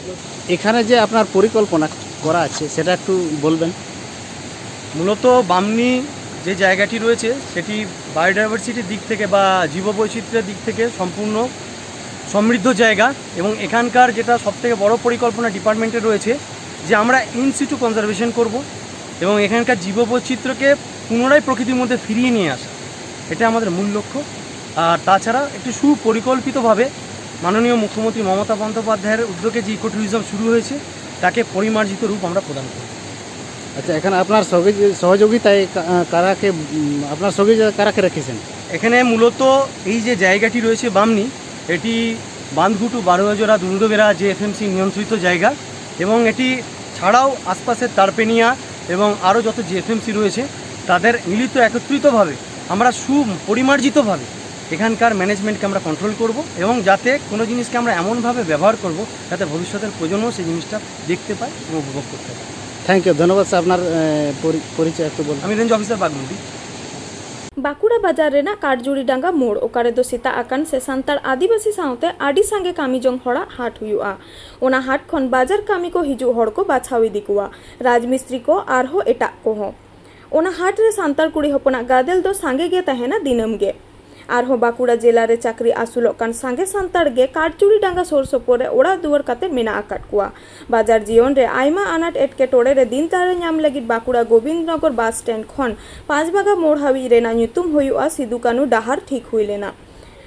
এখানে যে আপনার পরিকল্পনা করা আছে, সেটা একটু বলবেন। মূলত বামনি যে জায়গাটি রয়েছে, সেটি বায়োডাইভার্সিটির দিক থেকে বা জীববৈচিত্র্যের দিক থেকে সম্পূর্ণ সমৃদ্ধ জায়গা, এবং এখানকার যেটা সবথেকে বড় পরিকল্পনা ডিপার্টমেন্টের রয়েছে যে আমরা ইন সিটু কনজারভেশন করব এবং এখানকার জীববৈচিত্র্যকে পুনরায় প্রকৃতির মধ্যে ফিরিয়ে নিয়ে আসা, এটা আমাদের মূল লক্ষ্য। আর তাছাড়া একটি সুপরিকল্পিতভাবে মাননীয় মুখ্যমন্ত্রী মমতা বন্দ্যোপাধ্যায়ের উদ্যোগে যে ইকো ট্যুরিজম শুরু হয়েছে, তাকে পরিমার্জিত রূপ আমরা প্রদান করব। আচ্ছা, এখানে আপনার সহযোগি-, সহযোগিতায় কা-, আহ, কারাকে, উম, আপনার সহযোগিতা কারাকে রেখেছেন? এখানে মূলত এই যে জায়গাটি রয়েছে বামনি, এটি বান্ধঘুটু, বারোয়াজোড়া, দুলগুবেড়া জে এফ এম সি নিয়ন্ত্রিত জায়গা, এবং এটি ছাড়াও আশপাশের তারপেনিয়া এবং আরও যত জে এফ এম সি রয়েছে, তাদের মিলিত একত্রিতভাবে আমরা সুপরিমার্জিতভাবে এখানকার ম্যানেজমেন্টকে আমরা কন্ট্রোল করব এবং যাতে কোনো জিনিসকে আমরা এমনভাবে ব্যবহার করব যাতে ভবিষ্যতের প্রজন্ম সেই জিনিসটা দেখতে পায় এবং উপভোগ করতে পায়। থ্যাংক ইউ, ধন্যবাদ স্যার। আপনার, আহ, পরি-, পরিচয় একটু বলুন। আমি রেঞ্জ অফিসার বাগমুন্ডি। ᱵᱟᱸᱠᱩᱲᱟ ᱵᱟᱡᱟᱨ ᱨᱮᱱᱟᱜ ᱠᱟᱴᱡᱩᱲᱤ ᱰᱟᱸᱜᱟ ᱢᱳᱲ, ᱚᱠᱟ ᱨᱮᱫᱚ ᱥᱮᱛᱟᱜ ᱟᱠᱟᱱ ᱥᱮ ᱥᱟᱱᱛᱟᱲ ᱟᱹᱫᱤᱵᱟᱹᱥᱤ ᱥᱟᱶᱛᱮ ᱟᱹᱰᱤ ᱥᱟᱸᱜᱮ ᱠᱟᱹᱢᱤ ᱡᱚᱝ ᱦᱚᱲᱟᱜ ᱦᱟᱴ ᱦᱩᱭᱩᱜᱼᱟ᱾ ᱚᱱᱟ ᱦᱟᱴ ᱠᱷᱚᱱ ᱵᱟᱡᱟᱨ ᱠᱟᱹᱢᱤ ᱠᱚ ᱦᱤᱡᱩᱜ ᱦᱚᱲ ᱠᱚ ᱵᱟᱪᱷᱟᱣ ᱤᱫᱤ ᱠᱚᱣᱟ, ᱨᱟᱡᱽ ᱢᱤᱥᱛᱨᱤ ᱠᱚ ᱟᱨᱦᱚᱸ ᱮᱴᱟᱜ ᱠᱚᱦᱚᱸ᱾ ᱚᱱᱟ ᱦᱟᱴ ᱨᱮ ᱥᱟᱱᱛᱟᱲ ᱠᱩᱲᱤ ᱦᱚᱯᱚᱱᱟᱜ ᱜᱟᱫᱮᱞ ᱫᱚ ᱥᱟᱸᱜᱮ ᱜᱮ ᱛᱟᱦᱮᱱᱟ ᱫᱤᱱᱟᱹᱢ ᱜᱮ᱾ ᱟᱨᱦᱚᱸ ᱵᱟᱸᱠᱩᱲᱟ ᱡᱮᱞᱟ ᱨᱮ ᱪᱟᱹᱠᱨᱤ ᱟᱹᱥᱩᱞᱚᱜ ᱠᱟᱱ ᱥᱟᱸᱜᱮ ᱥᱟᱱᱛᱟᱲ ᱜᱮ ᱠᱟᱴᱡᱩᱲᱤ ᱰᱟᱸᱜᱟ ᱥᱩᱨ ᱥᱩᱯᱩᱨ ᱨᱮ ᱚᱲᱟᱜ ᱫᱩᱣᱟᱹᱨ ᱠᱟᱛᱮ ᱢᱮᱱᱟᱜ ᱟᱠᱟᱫ ᱠᱚᱣᱟ᱾ ᱵᱟᱡᱟᱨ ᱡᱤᱭᱚᱱ ᱨᱮ ᱟᱭᱢᱟ ᱟᱱᱟᱴ ᱮᱴᱠᱮᱴᱚᱬᱮ ᱨᱮ ᱫᱤᱱ ᱫᱟᱲᱮ ᱧᱟᱢ ᱞᱟᱹᱜᱤᱫ ᱵᱟᱸᱠᱩᱲᱟ ᱜᱳᱵᱤᱱᱫᱽᱱᱚᱜᱚᱨ ᱵᱟᱥ ᱥᱴᱮᱱᱰ ᱠᱷᱚᱱ ᱯᱟᱸᱪ ᱵᱟᱜᱟ ᱢᱳᱲ ᱦᱟᱹᱵᱤᱡ ᱨᱮᱱᱟᱜ ᱧᱩᱛᱩᱢ ᱦᱩᱭᱩᱜᱼᱟ ᱥᱤᱫᱩ ᱠᱟᱹᱱᱩ ᱰᱟᱦᱟᱨ ᱴᱷᱤᱠ ᱦᱩᱭ ᱞᱮᱱᱟ᱾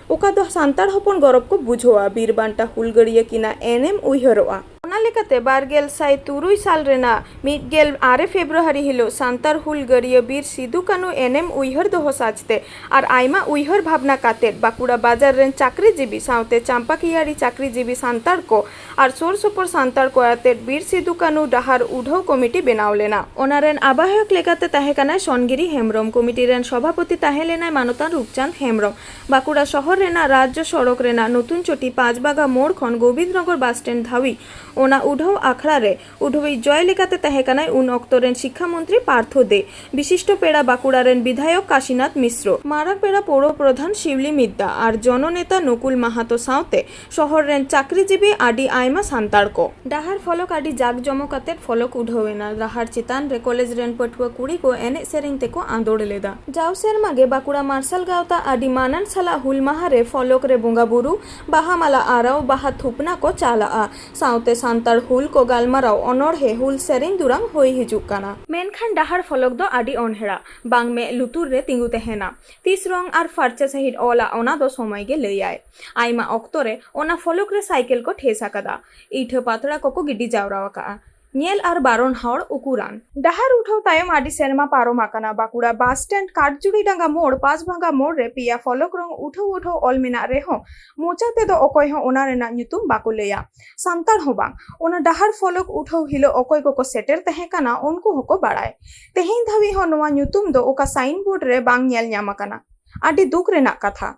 ᱚᱠᱟ ᱫᱚ ᱥᱟᱱᱛᱟᱲ ᱦᱚᱯᱚᱱ ᱜᱚᱨᱚᱵᱽ ᱠᱚ ᱵᱩᱡᱷᱟᱹᱣᱟ᱾ ᱵᱤᱨ ᱵᱟᱱᱴᱟ ᱦᱩᱞᱜᱟᱹᱨᱤᱭᱟᱹ ᱠᱤᱱᱟ ᱮᱱᱮᱢ ᱩᱭᱦᱟᱹᱨᱚᱜᱼᱟ᱾ ᱚᱱᱟ ᱞᱮᱠᱟᱛᱮ ᱵᱟᱨ ᱜᱮᱞ ᱥᱟᱭ ᱛᱩᱨᱩᱭ ᱥᱟᱞ ᱨᱮᱱᱟᱜ ᱢᱤᱫ ᱜᱮᱞ ᱟᱨᱮ ᱯᱷᱮᱵᱽᱨᱩᱣᱟᱨᱤ ᱦᱤᱞᱳᱜ ᱥᱟᱱᱛᱟᱲ ᱦᱩᱞᱜᱟᱹᱨᱤᱭᱟᱹ ᱵᱤᱨ ᱥᱤᱫᱩ ᱠᱟᱹᱱᱩ ᱮᱱᱮᱢ ᱩᱭᱦᱟᱹᱨ ᱫᱚᱦᱚ ᱥᱟᱡᱽᱛᱮ ᱟᱨ ᱟᱭᱢᱟ ᱩᱭᱦᱟᱹᱨ ᱵᱷᱟᱵᱽᱱᱟ ᱠᱟᱛᱮᱫ ᱵᱟᱸᱠᱩᱲᱟ ᱵᱟᱡᱟᱨ ᱨᱮᱱ ᱪᱟᱹᱠᱨᱤᱡᱤᱵᱤ ᱥᱟᱶᱛᱮ ᱪᱟᱢᱯᱟᱠᱤᱭᱟᱹᱲᱤ ᱪᱟᱹᱠᱨᱤᱡᱤᱵᱤ ᱥᱟᱱᱛᱟᱲ ᱠᱚ ᱟᱨ ᱥᱩᱨ ᱥᱩᱯᱩᱨ ᱥᱟᱱᱛᱟᱲ ᱠᱚ ᱟᱛᱮᱫ ᱵᱤᱨ ᱥᱤᱫᱩ ᱠᱟᱹᱱᱩ ᱰᱟᱦᱟᱨ ᱩᱰᱷᱟᱹᱣ ᱠᱚᱢᱤᱴᱤ ᱵᱮᱱᱟᱣ ᱞᱮᱱᱟ᱾ ᱚᱱᱟ ᱨᱮᱱ ᱟᱵᱟᱦᱚᱭᱚᱠ ᱞᱮᱠᱟᱛᱮ ᱛᱟᱦᱮᱸ ᱠᱟᱱᱟᱭ ᱥᱚᱱᱜᱤᱨᱤ ᱦᱮᱢᱵᱽᱨᱚᱢ᱾ ᱠᱚᱢᱤᱴᱤ ᱨᱮᱱ ᱥᱚᱵᱷᱟᱯᱚᱛᱤ ᱛᱟᱦᱮᱸ ᱞᱮᱱᱟᱭ ᱢᱟᱱᱚᱛᱟᱱ ᱨᱩᱯᱪᱟᱸᱫᱽ ᱦᱮᱢᱵᱽᱨᱚᱢ᱾ ᱵᱟᱸᱠᱩᱲᱟ ᱥᱚᱦᱚᱨ ᱨᱮᱱᱟᱜ ᱨᱟᱡᱽᱡᱚ ᱥᱚᱲᱚᱠ ᱨᱮᱱᱟᱜ ᱱᱚᱛᱩᱱ ᱪᱚᱴᱤ ᱯᱟᱸᱪ ᱵᱟᱜᱟ ᱢᱳᱲ ᱠᱷᱚᱱ ᱜᱳᱵᱤᱱᱫᱽᱱᱚᱜᱚᱨ ᱵᱟᱥ ᱥᱴᱮᱱᱰ ᱫᱷᱟᱹᱵᱤᱡ ᱚᱱᱟ ᱩᱰᱷᱟᱹᱣ ᱟᱠᱷᱲᱟ ᱨᱮ ᱩᱰᱷᱟᱹᱣᱤᱡ ᱡᱚᱭ ᱞᱮᱠᱟᱛᱮ ᱛᱟᱦᱮᱸ ᱠᱟᱱᱟᱭ ᱩᱱ ᱚᱠᱛᱚ ᱨᱮᱱ ᱥᱤᱠᱠᱷᱟ ᱢᱚᱱᱛᱨᱤ ᱯᱟᱨᱛᱷᱚ ᱫᱮ, ᱵᱤᱥᱤᱥᱴᱚ ᱯᱮᱲᱟ ᱵᱟᱸᱠᱩᱲᱟ ᱨᱮᱱ ᱵᱤᱫᱷᱟᱭᱚᱠ ᱠᱟᱥᱤᱱᱟᱛᱷ ᱢᱤᱥᱨᱚ, ᱢᱟᱨᱟᱝ ᱯᱮᱲᱟ ᱯᱚᱲᱚ ᱯᱨᱚᱫᱷᱟᱱ ᱥᱤᱣᱞᱤ ᱢᱤᱫᱽᱫᱟ ᱟᱨ ᱡᱚᱱᱚᱱᱮᱛᱟ ᱱᱩᱠᱩᱞ ᱢᱟᱦᱟᱛᱚ ᱥᱟᱶᱛᱮ ᱥᱚᱦᱚᱨ ᱨᱮᱱ ᱪᱟᱹᱠᱨᱤᱡᱤᱵᱤ ᱟᱹᱰᱤ ᱟᱭᱢᱟ ᱥᱟᱱᱛᱟᱲ ᱠᱚ᱾ ᱰᱟᱦᱟᱨ ᱯᱷᱚᱞᱚᱠ ᱟᱹᱰᱤ ᱡᱟᱠ ᱡᱚᱢᱚᱠ ᱟᱛᱮᱫ ᱯᱷᱚᱞᱚᱠ ᱩᱰᱷᱟᱹᱣ ᱮᱱᱟ᱾ ᱰᱟᱦᱟᱨ ᱪᱮᱛᱟᱱ ᱨᱮ ᱠᱚᱞᱮᱡᱽ ᱨᱮᱱ ᱯᱟᱹᱴᱷᱩᱣᱟᱹ ᱠᱩᱲᱤ ᱠᱚ ᱮᱱᱮᱡ ᱥᱮᱨᱮᱧ ᱛᱮᱠᱚ ᱟᱸᱫᱳᱲ ᱞᱮᱫᱟ᱾ ᱡᱟᱣ ᱥᱮᱨᱢᱟ ᱜᱮ ᱵᱟᱸᱠᱩᱲᱟ ᱢᱟᱨᱥᱟᱞ ᱜᱟᱶᱛᱟ ᱟᱹᱰᱤ ᱢᱟᱹᱱᱟᱱ ᱥᱟᱞᱟᱜ ᱦᱩᱞ ᱢᱟᱦᱟ ᱨᱮ ᱯᱷᱚᱞᱚᱠ ᱨᱮ ᱵᱚᱸᱜᱟ ᱵᱩᱨᱩ, ᱵᱟᱦᱟ ᱢᱟᱞᱟ ᱟᱨᱟᱣ, ᱵᱟᱦᱟ ᱛᱷᱩᱯᱱᱟ ᱠᱚ ᱪᱟᱞᱟᱜᱼᱟ᱾ ᱥᱟᱶᱛᱮ ᱥᱟᱱᱛᱟᱲ ᱦᱩᱞ ᱠᱚ ᱜᱟᱞᱢᱟᱨᱟᱣ, ᱚᱱᱚᱬᱦᱮ, ᱦᱩᱞ ᱥᱮᱨᱮᱧ ᱫᱩᱨᱟᱝ ᱦᱩᱭ ᱦᱤᱡᱩᱜ ᱠᱟᱱᱟ᱾ ᱢᱮᱱᱠᱷᱟᱱ ᱰᱟᱦᱟᱨ ᱯᱷᱚᱞᱚᱠ ᱫᱚ ᱟᱹᱰᱤ ᱚᱱᱦᱮᱲᱟ, ᱵᱟᱝ ᱢᱮᱫ ᱞᱩᱛᱩᱨ ᱨᱮ ᱛᱤᱸᱜᱩ ᱛᱟᱦᱮᱱᱟ᱾ ᱛᱤᱥ ᱨᱚᱝ ᱟᱨ ᱯᱷᱟᱨᱪᱟ ᱥᱟᱹᱦᱤᱡ ᱚᱞᱟ, ᱚᱱᱟ ᱫᱚ ᱥᱚᱢᱚᱭ ᱜᱮ ᱞᱟᱹᱭᱟᱭ᱾ ᱟᱭᱢᱟ ᱚᱠᱛᱚ ᱨᱮ ᱚᱱᱟ ᱯᱷᱚᱞᱚᱠ ᱨᱮ ᱥᱟᱭᱠᱮᱞ ᱠᱚ ᱴᱷᱮᱥ ᱟᱠᱟᱫᱟ, ᱤᱴᱷᱟᱹ ᱯᱟᱛᱲᱟ ᱠᱚᱠᱚ ᱜᱤᱰᱤ ᱡᱟᱣᱨᱟ ᱟᱠᱟᱫᱼᱟ᱾ ᱧᱮᱞ ᱟᱨ ᱵᱟᱨᱚᱱ ᱦᱚᱲ ᱩᱠᱩᱨᱟᱱ᱾ ᱰᱟᱦᱟᱨ ᱩᱴᱷᱟᱹᱣ ᱛᱟᱭᱚᱢ ᱟᱹᱰᱤ ᱥᱮᱨᱢᱟ ᱯᱟᱨᱚᱢ ᱟᱠᱟᱱᱟ᱾ ᱵᱟᱸᱠᱩᱲᱟ ᱵᱟᱥ ᱥᱴᱮᱱᱰ ᱠᱟᱴᱡᱩᱲᱤ ᱰᱟᱸᱜᱟ ᱢᱳᱲ ᱯᱟᱸᱪ ᱵᱷᱟᱸᱜᱟ ᱢᱳᱲ ᱨᱮ ᱯᱮᱭᱟ ᱯᱷᱚᱞᱚᱠ ᱨᱚᱝ ᱩᱴᱷᱟᱹᱣ ᱩᱴᱷᱟᱹᱣ ᱚᱞ ᱢᱮᱱᱟᱜ ᱨᱮᱦᱚᱸ ᱢᱚᱪᱟ ᱛᱮᱫᱚ ᱚᱠᱚᱭ ᱦᱚᱸ ᱚᱱᱟ ᱨᱮᱱᱟᱜ ᱧᱩᱛᱩᱢ ᱵᱟᱠᱚ ᱞᱟᱹᱭᱟ᱾ ᱥᱟᱱᱛᱟᱲ ᱦᱚᱸ ᱵᱟᱝ, ᱚᱱᱟ ᱰᱟᱦᱟᱨ ᱯᱷᱚᱞᱚᱠ ᱩᱴᱷᱟᱹᱣ ᱦᱤᱞᱳᱜ ᱚᱠᱚᱭ ᱠᱚᱠᱚ ᱥᱮᱴᱮᱨ ᱛᱟᱦᱮᱸ ᱠᱟᱱᱟ ᱩᱱᱠᱩ ᱦᱚᱸᱠᱚ ᱵᱟᱲᱟᱭ᱾ ᱛᱮᱦᱮᱧ ᱫᱷᱟᱹᱵᱤᱡ ᱦᱚᱸ ᱱᱚᱣᱟ ᱧᱩᱛᱩᱢ ᱫᱚ ᱚᱠᱟ ᱥᱟᱭᱤᱱ ᱵᱳᱨᱰ ᱨᱮ ᱵᱟᱝ ᱧᱮᱞ ᱧᱟᱢ ᱟᱠᱟᱱᱟ᱾ ᱟᱹᱰᱤ ᱫᱩᱠ ᱨᱮᱱᱟᱜ ᱠᱟᱛᱷᱟ᱾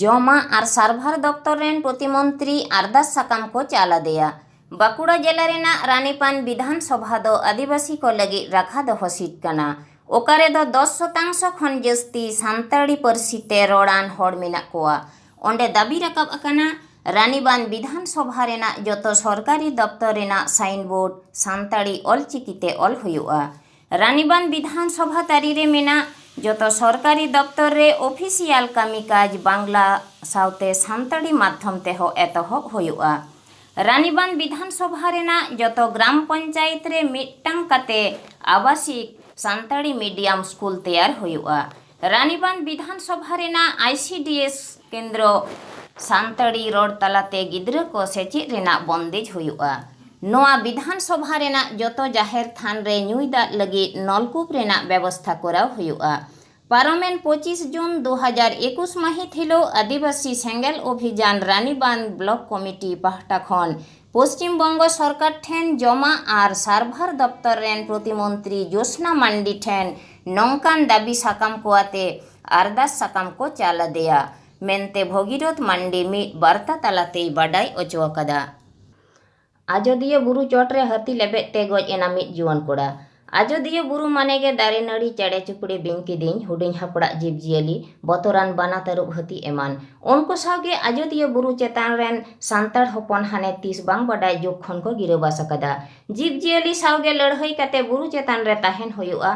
ᱡᱚᱢᱟᱜ ᱟᱨ ᱥᱟᱨᱵᱷᱟᱨ ᱫᱚᱯᱛᱚᱨ ᱨᱮᱱ ᱯᱨᱚᱛᱤᱢᱚᱱᱛᱨᱤ ᱟᱨᱫᱟᱥ ᱥᱟᱠᱟᱢ ᱠᱚ ᱪᱟᱞ ᱟᱫᱮᱭᱟ᱾ ᱵᱟᱸᱠᱩᱲᱟ ᱡᱮᱞᱟ ᱨᱮᱱᱟᱜ ᱨᱟᱱᱤᱯᱟᱱ ᱵᱤᱫᱷᱟᱱ ᱥᱚᱵᱷᱟ ᱫᱚ ᱟᱹᱫᱤᱵᱟᱹᱥᱤ ᱠᱚ ᱞᱟᱹᱜᱤᱫ ᱨᱟᱠᱷᱟ ᱫᱚᱦᱚ ᱥᱤᱴ ᱠᱟᱱᱟ, ᱚᱠᱟ ᱨᱮᱫᱚ ᱫᱚᱥ ᱥᱚᱛᱟᱝᱥᱚ ᱠᱷᱚᱱ ᱡᱟᱹᱥᱛᱤ ᱥᱟᱱᱛᱟᱲᱤ ᱯᱟᱹᱨᱥᱤ ᱛᱮ ᱨᱚᱲᱟᱱ ᱦᱚᱲ ᱢᱮᱱᱟᱜ ᱠᱚᱣᱟ᱾ ᱚᱸᱰᱮ ᱫᱟᱹᱵᱤ ᱨᱟᱠᱟᱵ ᱟᱠᱟᱱᱟ, ᱨᱟᱱᱤᱵᱟᱸᱫᱷ ᱵᱤᱫᱷᱟᱱ ᱥᱚᱵᱷᱟ ᱨᱮᱱᱟᱜ ᱡᱚᱛᱚ ᱥᱚᱨᱠᱟᱨᱤ ᱫᱚᱯᱛᱚᱨ ᱨᱮᱱᱟᱜ ᱥᱟᱭᱤᱱ ᱵᱳᱨᱰ ᱥᱟᱱᱛᱟᱲᱤ ᱚᱞᱪᱤᱠᱤ ᱛᱮ ᱚᱞ ᱦᱩᱭᱩᱜᱼᱟ᱾ ᱨᱟᱱᱤᱵᱟᱸᱫᱷ ᱵᱤᱫᱷᱟᱱ ᱥᱚᱵᱷᱟ ᱛᱟᱹᱨᱤ ᱨᱮ ᱢᱮᱱᱟᱜ ᱡᱚᱛᱚ ᱥᱚᱨᱠᱟᱨᱤ ᱫᱚᱯᱛᱚᱨ ᱨᱮ ᱚᱯᱷᱤᱥᱤᱭᱟᱞ ᱠᱟᱹᱢᱤ ᱠᱟᱡᱽ ᱵᱟᱝᱞᱟ ᱥᱟᱶᱛᱮ ᱥᱟᱱᱛᱟᱲᱤ ᱢᱟᱫᱽᱫᱷᱚᱢ ᱛᱮᱦᱚᱸ ᱮᱛᱚᱦᱚᱵ ᱦᱩᱭᱩᱜᱼᱟ᱾ ᱨᱟᱱᱤᱵᱟᱸᱫᱷ ᱵᱤᱫᱷᱟᱱ ᱥᱚᱵᱷᱟ ᱨᱮᱱᱟᱜ ᱡᱚᱛᱚ ᱜᱨᱟᱢ ᱯᱚᱧᱪᱟᱭᱮᱛ ᱨᱮ ᱢᱤᱫᱴᱟᱝ ᱠᱟᱛᱮ ᱟᱵᱟᱥᱤᱠ ᱥᱟᱱᱛᱟᱲᱤ ᱢᱤᱰᱤᱭᱟᱢ ᱥᱠᱩᱞ ᱛᱮᱭᱟᱨ ᱦᱩᱭᱩᱜᱼᱟ᱾ ᱨᱟᱱᱤᱵᱟᱸᱫᱷ ᱵᱤᱫᱷᱟᱱ ᱥᱚᱵᱷᱟ ᱨᱮᱱᱟᱜ ᱟᱭ ᱥᱤ ᱰᱤ ᱮᱥ ᱠᱮᱱᱫᱨᱚ ᱥᱟᱱᱛᱟᱲᱤ ᱨᱚᱲ ᱛᱟᱞᱟᱛᱮ ᱜᱤᱫᱽᱨᱟᱹ ᱠᱚ ᱥᱮᱪᱮᱫ ᱨᱮᱱᱟᱜ ᱵᱚᱱᱫᱮᱡ ᱦᱩᱭᱩᱜᱼᱟ᱾ ᱱᱚᱣᱟ ᱵᱤᱫᱷᱟᱱ ᱥᱚᱵᱷᱟ ᱨᱮᱱᱟᱜ ᱡᱚᱛᱚ ᱡᱟᱦᱮᱨ ᱛᱷᱟᱱ ᱨᱮ ᱧᱩᱭ ᱫᱟᱜ ᱞᱟᱹᱜᱤᱫ ᱱᱚᱞᱠᱩᱯ ᱨᱮᱱᱟᱜ ᱵᱮᱵᱚᱥᱛᱷᱟ ᱠᱚᱨᱟᱣ ᱦᱩᱭᱩᱜᱼᱟ᱾ ᱯᱟᱨᱚᱢᱮᱱ ᱯᱚᱸᱪᱤᱥ ᱡᱩᱱ ᱫᱩ ᱦᱟᱡᱟᱨ ᱮᱠᱩᱥ ᱢᱟᱹᱦᱤᱛ ᱦᱤᱞᱳᱜ ᱟᱹᱫᱤᱵᱟᱹᱥᱤ ᱥᱮᱸᱜᱮᱞ ᱚᱵᱷᱤᱡᱟᱱ ᱨᱟᱱᱤᱵᱟᱸᱫᱷ ᱵᱞᱚᱠ ᱠᱚᱢᱤᱴᱤ ᱯᱟᱦᱴᱟ ᱠᱷᱚᱱ ᱯᱚᱥᱪᱤᱢ ᱵᱚᱝᱜᱚ ᱥᱚᱨᱠᱟᱨ ᱴᱷᱮᱱ ᱡᱚᱢᱟ ᱟᱨ ᱥᱟᱨᱵᱷᱟᱨ ᱫᱚᱯᱛᱚᱨ ᱨᱮᱱ ᱯᱨᱚᱛᱤᱢᱚᱱᱛᱨᱤ ᱡᱳᱥᱱᱟ ᱢᱟᱱᱰᱤ ᱴᱷᱮᱱ ᱱᱚᱝᱠᱟᱱ ᱫᱟᱹᱵᱤ ᱥᱟᱠᱟᱢ ᱠᱚ ᱟᱛᱮ ᱟᱨᱫᱟᱥ ᱥᱟᱠᱟᱢ ᱠᱚ ᱪᱟᱞ ᱟᱫᱮᱭᱟ ᱢᱮᱱᱛᱮ ᱵᱷᱚᱜᱤᱨᱚᱛᱷ ᱢᱟᱱᱰᱤ ᱢᱤᱫ ᱵᱟᱨᱛᱟ ᱛᱟᱞᱟᱛᱮᱭ ᱵᱟᱰᱟᱭ ᱚᱪᱚ ᱟᱠᱟᱫᱟ᱾ ᱟᱡᱚᱫᱤᱭᱟᱹ ᱵᱩᱨᱩ ᱪᱚᱴ ᱨᱮ ᱦᱟᱹᱛᱤ ᱞᱮᱵᱮᱫ ᱛᱮ ᱜᱚᱡ ᱮᱱᱟ ᱢᱤᱫ ᱡᱩᱣᱟᱹᱱ ᱠᱚᱲᱟ᱾ ᱟᱡᱚᱫᱤᱭᱟᱹ ᱵᱩᱨᱩ ᱢᱟᱱᱮ ᱜᱮ ᱫᱟᱨᱮ ᱱᱟᱹᱲᱤ, ᱪᱮᱬᱮ ᱪᱩᱯᱲᱤ, ᱵᱤᱧ ᱠᱤᱫᱤᱧ, ᱦᱩᱰᱤᱧ ᱦᱟᱯᱲᱟᱜ ᱡᱤᱵᱽ ᱡᱤᱭᱟᱹᱞᱤ, ᱵᱚᱛᱚᱨᱟᱱ ᱵᱟᱱᱟ ᱛᱟᱹᱨᱩᱵ ᱦᱟᱹᱛᱤ ᱮᱢᱟᱱ᱾ ᱩᱱᱠᱩ ᱥᱟᱶᱜᱮ ᱟᱡᱚᱫᱤᱭᱟᱹ ᱵᱩᱨᱩ ᱪᱮᱛᱟᱱ ᱨᱮᱱ ᱥᱟᱱᱛᱟᱲ ᱦᱚᱯᱚᱱ ᱦᱟᱱᱮ ᱛᱤᱥ ᱵᱟᱝ ᱵᱟᱰᱟᱭ ᱡᱩᱜᱽ ᱠᱷᱚᱱ ᱠᱚ ᱜᱤᱨᱟᱹᱵᱟᱥ ᱟᱠᱟᱫᱟ᱾ ᱡᱤᱵᱽ ᱡᱤᱭᱟᱹᱞᱤ ᱥᱟᱶᱜᱮ ᱞᱟᱹᱲᱦᱟᱹᱭ ᱠᱟᱛᱮ ᱵᱩᱨᱩ ᱪᱮᱛᱟᱱ ᱨᱮ ᱛᱟᱦᱮᱱ ᱦᱩᱭᱩᱜᱼᱟ᱾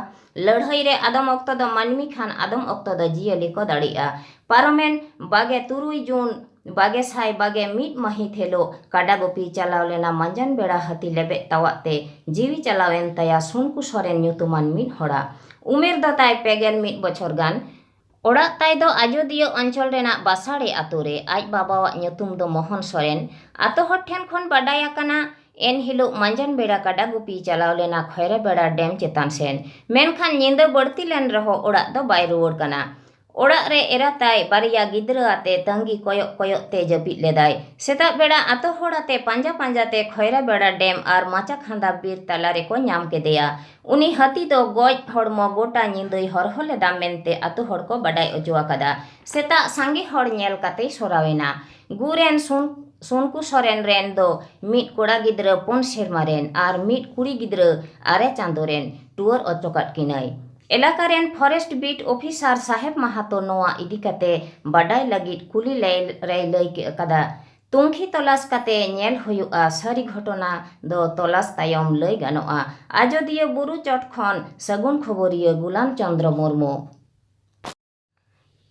ᱞᱟᱹᱲᱦᱟᱹᱭ ᱨᱮ ᱟᱫᱚᱢ ᱚᱠᱛᱚ ᱫᱚ ᱢᱟᱹᱱᱢᱤ ᱠᱷᱟᱱ ᱟᱫᱚᱢ ᱚᱠᱛᱚ ᱫᱚ ᱡᱤᱭᱟᱹᱞᱤ ᱠᱚ ᱫᱟᱲᱮᱜᱼᱟ᱾ ᱯᱟᱨᱚᱢᱮᱱ ᱵᱟᱜᱮ ᱛᱩᱨᱩᱭ ᱡᱩᱱ ᱵᱟᱜᱮ ᱥᱟᱭ ᱵᱟᱜᱮ ᱢᱤᱫ ᱢᱟᱹᱦᱤᱛ ᱦᱤᱞᱳᱜ ᱠᱟᱰᱟ ᱜᱩᱯᱤ ᱪᱟᱞᱟᱣ ᱞᱮᱱᱟ ᱢᱟᱸᱡᱟᱱ ᱵᱮᱲᱟ ᱦᱟᱹᱛᱤ ᱞᱮᱵᱮᱫ ᱛᱟᱣᱟᱜ ᱛᱮ ᱡᱤᱣᱤ ᱪᱟᱞᱟᱣᱮᱱ ᱛᱟᱭᱟ ᱥᱩᱱᱠᱩ ᱥᱚᱨᱮᱱ ᱧᱩᱛᱩᱢᱟᱱ ᱢᱤᱫ ᱦᱚᱲᱟᱜ᱾ ᱩᱢᱮᱨ ᱫᱚ ᱛᱟᱭ ᱯᱮᱜᱮᱞ ᱢᱤᱫ ᱵᱚᱪᱷᱚᱨ ᱜᱟᱱ᱾ ᱚᱲᱟᱜ ᱛᱟᱭ ᱫᱚ ᱟᱡᱚᱫᱤᱭᱟᱹ ᱚᱧᱪᱚᱞ ᱨᱮᱱᱟᱜ ᱵᱟᱥᱟᱲᱮ ᱟᱛᱳ ᱨᱮ᱾ ᱟᱡ ᱵᱟᱵᱟᱣᱟᱜ ᱧᱩᱛᱩᱢ ᱫᱚ ᱢᱳᱦᱚᱱ ᱥᱚᱨᱮᱱ᱾ ᱟᱛᱳ ᱦᱚᱲ ᱴᱷᱮᱱ ᱠᱷᱚᱱ ᱵᱟᱰᱟᱭ ᱟᱠᱟᱱᱟ, ᱮᱱ ᱦᱤᱞᱳᱜ ᱢᱟᱸᱡᱟᱱ ᱵᱮᱲᱟ ᱠᱟᱰᱟ ᱜᱩᱯᱤᱭ ᱪᱟᱞᱟᱣ ᱞᱮᱱᱟ ᱠᱷᱚᱭᱨᱟ ᱵᱮᱲᱟ ᱰᱮᱢ ᱪᱮᱛᱟᱱ ᱥᱮᱱ᱾ ᱢᱮᱱᱠᱷᱟᱱ ᱧᱤᱫᱟᱹ ᱵᱟᱹᱲᱛᱤ ᱞᱮᱱ ᱨᱮᱦᱚᱸ ᱚᱲᱟᱜ ᱫᱚ ᱵᱟᱭ ᱨᱩᱣᱟᱹᱲ ᱠᱟᱱᱟ᱾ ᱚᱲᱟᱜ ᱨᱮ ᱮᱨᱟ ᱛᱟᱭ ᱵᱟᱨᱭᱟ ᱜᱤᱫᱽᱨᱟᱹ ᱟᱛᱮ ᱛᱟᱺᱜᱤ ᱠᱚᱭᱚᱜ ᱠᱚᱭᱚᱜ ᱛᱮ ᱡᱟᱹᱯᱤᱫ ᱞᱮᱫᱟᱭ᱾ ᱥᱮᱛᱟᱜ ᱵᱮᱲᱟ ᱟᱛᱳ ᱦᱚᱲ ᱟᱛᱮ ᱯᱟᱸᱡᱟ ᱯᱟᱸᱡᱟ ᱛᱮ ᱠᱷᱚᱭᱨᱟ ᱵᱮᱲᱟ ᱰᱮᱢ ᱟᱨ ᱢᱟᱪᱟ ᱠᱷᱟᱸᱫᱟ ᱵᱤᱨ ᱛᱟᱞᱟ ᱨᱮᱠᱚ ᱧᱟᱢ ᱠᱮᱫᱮᱭᱟ᱾ ᱩᱱᱤ ᱦᱟᱹᱛᱤ ᱫᱚ ᱜᱚᱡ ᱦᱚᱲᱢᱚ ᱜᱚᱴᱟ ᱧᱤᱫᱟᱹᱭ ᱦᱚᱨᱦᱚ ᱞᱮᱫᱟ ᱢᱮᱱᱛᱮ ᱟᱛᱳ ᱦᱚᱲ ᱠᱚ ᱵᱟᱰᱟᱭ ᱚᱪᱚ ᱟᱠᱟᱫᱟ᱾ ᱥᱮᱛᱟᱜ ᱥᱟᱸᱜᱮ ᱦᱚᱲ ᱧᱮᱞ ᱠᱟᱛᱮᱭ ᱥᱚᱨᱟᱣᱮᱱᱟ᱾ ᱜᱩᱨ ᱨᱮᱱ ᱥᱩᱱ-, ᱥᱩᱱᱠᱩ ᱥᱚᱨᱮᱱ ᱨᱮᱱ ᱫᱚ ᱢᱤᱫ ᱠᱚᱲᱟ ᱜᱤᱫᱽᱨᱟᱹ ᱯᱩᱱ ᱥᱮᱨᱢᱟ ᱨᱮᱱ ᱟᱨ ᱢᱤᱫ ᱠᱩᱲᱤ ᱜᱤᱫᱽᱨᱟᱹ ᱟᱨᱮ ᱪᱟᱸᱫᱳ ᱨᱮᱱ ᱴᱩᱣᱟᱹᱨ ᱚᱪᱚ ᱠᱟᱫ ᱠᱤᱱᱟᱹᱭ᱾ ᱮᱞᱟᱠᱟ ᱨᱮᱱ ᱯᱷᱚᱨᱮᱥᱴ ᱵᱤᱴ ᱚᱯᱷᱤᱥᱟᱨ ᱥᱟᱦᱮᱵᱽ ᱢᱟᱦᱟᱛᱚ ᱱᱚᱣᱟ ᱤᱫᱤ ᱠᱟᱛᱮ ᱵᱟᱰᱟᱭ ᱞᱟᱹᱜᱤᱫ ᱠᱩᱞᱤ ᱞᱟᱹᱭ ᱨᱮᱭ ᱞᱟᱹᱭ ᱠᱮᱫ ᱠᱟᱫᱟ, ᱛᱩᱝᱠᱷᱤ ᱛᱚᱞᱟᱥ ᱠᱟᱛᱮ ᱧᱮᱞ ᱦᱩᱭᱩᱜᱼᱟ, ᱥᱟᱹᱨᱤ ᱜᱷᱚᱴᱚᱱᱟ ᱫᱚ ᱛᱚᱞᱟᱥ ᱛᱟᱭᱚᱢ ᱞᱟᱹᱭ ᱜᱟᱱᱚᱜᱼᱟ᱾ ᱟᱡᱚᱫᱤᱭᱟᱹ ᱵᱩᱨᱩ ᱪᱚᱴ ᱠᱷᱚᱱ ᱥᱟᱹᱜᱩᱱ ᱠᱷᱚᱵᱚᱨᱤᱭᱟᱹ ᱜᱩᱞᱟᱢ ᱪᱚᱸᱫᱽᱨᱚ ᱢᱩᱨᱢᱩ᱾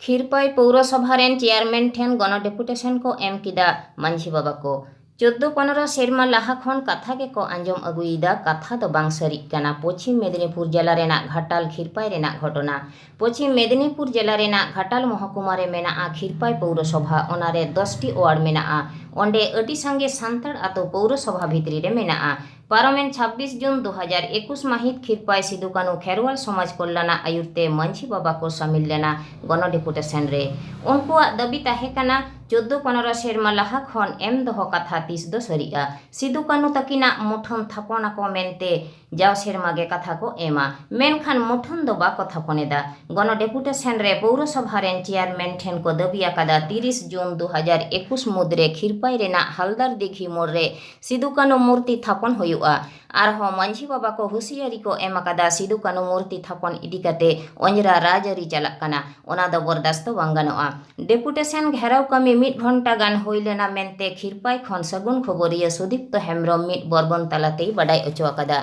ᱠᱷᱤᱨᱯᱟᱭ ᱯᱳᱣᱨᱚᱥᱚᱵᱷᱟ ᱨᱮᱱ ᱪᱮᱭᱟᱨᱢᱮᱱ ᱴᱷᱮᱱ ᱜᱚᱱᱚ ᱰᱮᱯᱩᱴᱮᱥᱚᱱ ᱠᱚ ᱮᱢ ᱠᱮᱫᱟ ᱢᱟᱹᱡᱷᱤ ᱵᱟᱵᱟ ᱠᱚ᱾ ᱪᱳᱫᱽᱫᱳ ᱯᱚᱱᱨᱚ ᱥᱮᱨᱢᱟ ᱞᱟᱦᱟ ᱠᱷᱚᱱ ᱠᱟᱛᱷᱟ ᱜᱮᱠᱚ ᱟᱸᱡᱚᱢ ᱟᱹᱜᱩᱭᱮᱫᱟ, ᱠᱟᱛᱷᱟ ᱫᱚ ᱵᱟᱝ ᱥᱟᱹᱨᱤᱜ ᱠᱟᱱᱟ᱾ ᱯᱚᱪᱷᱤᱢ ᱢᱮᱫᱽᱱᱤᱯᱩᱨ ᱡᱮᱞᱟ ᱨᱮᱱᱟᱜ ᱜᱷᱟᱴᱟᱞ ᱠᱷᱤᱨᱯᱟᱭ ᱨᱮᱱᱟᱜ ᱜᱷᱚᱴᱚᱱᱟ᱾ ᱯᱚᱪᱷᱤᱢ ᱢᱮᱫᱽᱱᱤᱯᱩᱨ ᱡᱮᱞᱟ ᱨᱮᱱᱟᱜ ᱜᱷᱟᱴᱟᱞ ᱢᱚᱦᱚᱠᱩᱢᱟ ᱨᱮ ᱢᱮᱱᱟᱜᱼᱟ ᱠᱷᱤᱨᱯᱟᱭ ᱯᱳᱣᱨᱚᱥᱚᱵᱷᱟ᱾ ᱚᱱᱟᱨᱮ ᱫᱚᱥ ᱴᱤ ᱣᱟᱨᱰ ᱢᱮᱱᱟᱜᱼᱟ᱾ ᱚᱸᱰᱮ ᱟᱹᱰᱤ ᱥᱟᱸᱜᱮ ᱥᱟᱱᱛᱟᱲ ᱟᱛᱳ ᱯᱳᱣᱨᱚᱥᱚᱵᱷᱟ ᱵᱷᱤᱛᱨᱤ ᱨᱮ ᱢᱮᱱᱟᱜᱼᱟ᱾ ᱯᱟᱨᱚᱢᱮᱱ ᱪᱷᱟᱵᱵᱤᱥ ᱡᱩᱱ ᱫᱩ ᱦᱟᱡᱟᱨ ᱮᱠᱩᱥ ᱢᱟᱹᱦᱤᱛ ᱠᱷᱤᱨᱯᱟᱭ ᱥᱤᱫᱩ ᱠᱟᱹᱱᱩ ᱠᱷᱮᱨᱣᱟᱞ ᱥᱚᱢᱟᱡᱽ ᱠᱚᱞᱞᱟᱱᱟ ᱟᱭᱩᱨ ᱛᱮ ᱢᱟᱹᱡᱷᱤ ᱵᱟᱵᱟ ᱠᱚ ᱥᱟᱢᱤᱞ ᱞᱮᱱᱟ ᱜᱚᱱᱚ ᱰᱮᱯᱩᱴᱮᱥᱚᱱ ᱨᱮ᱾ ᱩᱱᱠᱩᱣᱟᱜ ᱫᱟᱹᱵᱤ ᱛᱟᱦᱮᱸ ᱠᱟᱱᱟ, ᱪᱳᱫᱽᱫᱳ ᱯᱚᱱᱨᱚ ᱥᱮᱨᱢᱟ ᱞᱟᱦᱟ ᱠᱷᱚᱱ ᱮᱢ ᱫᱚᱦᱚ ᱠᱟᱛᱷᱟ ᱛᱤᱥ ᱫᱚ ᱥᱟᱹᱨᱤᱜᱼᱟ? ᱥᱤᱫᱩ ᱠᱟᱹᱱᱩ ᱛᱟᱹᱠᱤᱱᱟᱜ ᱢᱩᱴᱷᱟᱹᱱ ᱛᱷᱟᱯᱚᱱ ᱟᱠᱚ ᱢᱮᱱᱛᱮ ᱡᱟᱣ ᱥᱮᱨᱢᱟ ᱜᱮ ᱠᱟᱛᱷᱟ ᱠᱚ ᱮᱢᱟ, ᱢᱮᱱᱠᱷᱟᱱ ᱢᱩᱴᱷᱟᱹᱱ ᱫᱚ ᱵᱟᱠᱚ ᱛᱷᱟᱯᱚᱱ ᱮᱫᱟ᱾ ᱜᱚᱱᱚ ᱰᱮᱯᱩᱴᱮᱥᱚᱱ ᱨᱮ ᱯᱳᱣᱨᱚᱥᱚᱵᱷᱟ ᱨᱮᱱ ᱪᱮᱭᱟᱨᱢᱮᱱ ᱴᱷᱮᱱ ᱠᱚ ᱫᱟᱹᱵᱤ ᱟᱠᱟᱫᱟ, ᱛᱤᱨᱤᱥ ᱡᱩᱱ ᱫᱩ ᱦᱟᱡᱟᱨ ᱮᱠᱩᱥ ᱢᱩᱫᱽᱨᱮ ᱠᱷᱤᱨᱯᱟᱭ ᱨᱮᱱᱟᱜ ᱦᱟᱞᱫᱟᱨ ᱫᱤᱜᱷᱤ ᱢᱳᱲ ᱨᱮ ᱥᱤᱫᱩ ᱠᱟᱹᱱᱩ ᱢᱩᱨᱛᱤ ᱛᱷᱟᱯᱚᱱ ᱦᱩᱭᱩᱜᱼᱟ᱾ ᱟᱨᱦᱚᱸ ᱢᱟᱹᱡᱷᱤ ᱵᱟᱵᱟ ᱠᱚ ᱦᱩᱸᱥᱤᱭᱟᱹᱨᱤ ᱠᱚ ᱮᱢ ᱟᱠᱟᱫᱟ, ᱥᱤᱫᱩ ᱠᱟᱹᱱᱩ ᱢᱩᱨᱛᱤ ᱛᱷᱟᱯᱚᱱ ᱤᱫᱤ ᱠᱟᱛᱮ ᱚᱸᱡᱽᱨᱟ ᱨᱟᱡᱽᱟᱹᱨᱤ ᱪᱟᱞᱟᱜ ᱠᱟᱱᱟ, ᱚᱱᱟ ᱫᱚ ᱵᱚᱨᱫᱟᱥᱛ ᱵᱟᱝ ᱜᱟᱱᱚᱜᱼᱟ᱾ ᱰᱮᱯᱩᱴᱮᱥᱚᱱ ᱜᱷᱮᱨᱟᱣ ᱠᱟᱹᱢᱤ ᱢᱤᱫ ᱜᱷᱚᱱᱴᱟ ᱜᱟᱱ ᱦᱩᱭ ᱞᱮᱱᱟ ᱢᱮᱱᱛᱮ ᱠᱷᱤᱨᱯᱟᱭ ᱠᱷᱚᱱ ᱥᱟᱹᱜᱩᱱ ᱠᱷᱚᱵᱚᱨᱤᱭᱟᱹ ᱥᱩᱫᱤᱯᱛᱚ ᱦᱮᱢᱵᱽᱨᱚᱢ ᱢᱤᱫ ᱵᱚᱨᱵᱚᱱ ᱛᱟᱞᱟᱛᱮᱭ ᱵᱟᱰᱟᱭ ᱚᱪᱚ ᱟᱠᱟᱫᱟ᱾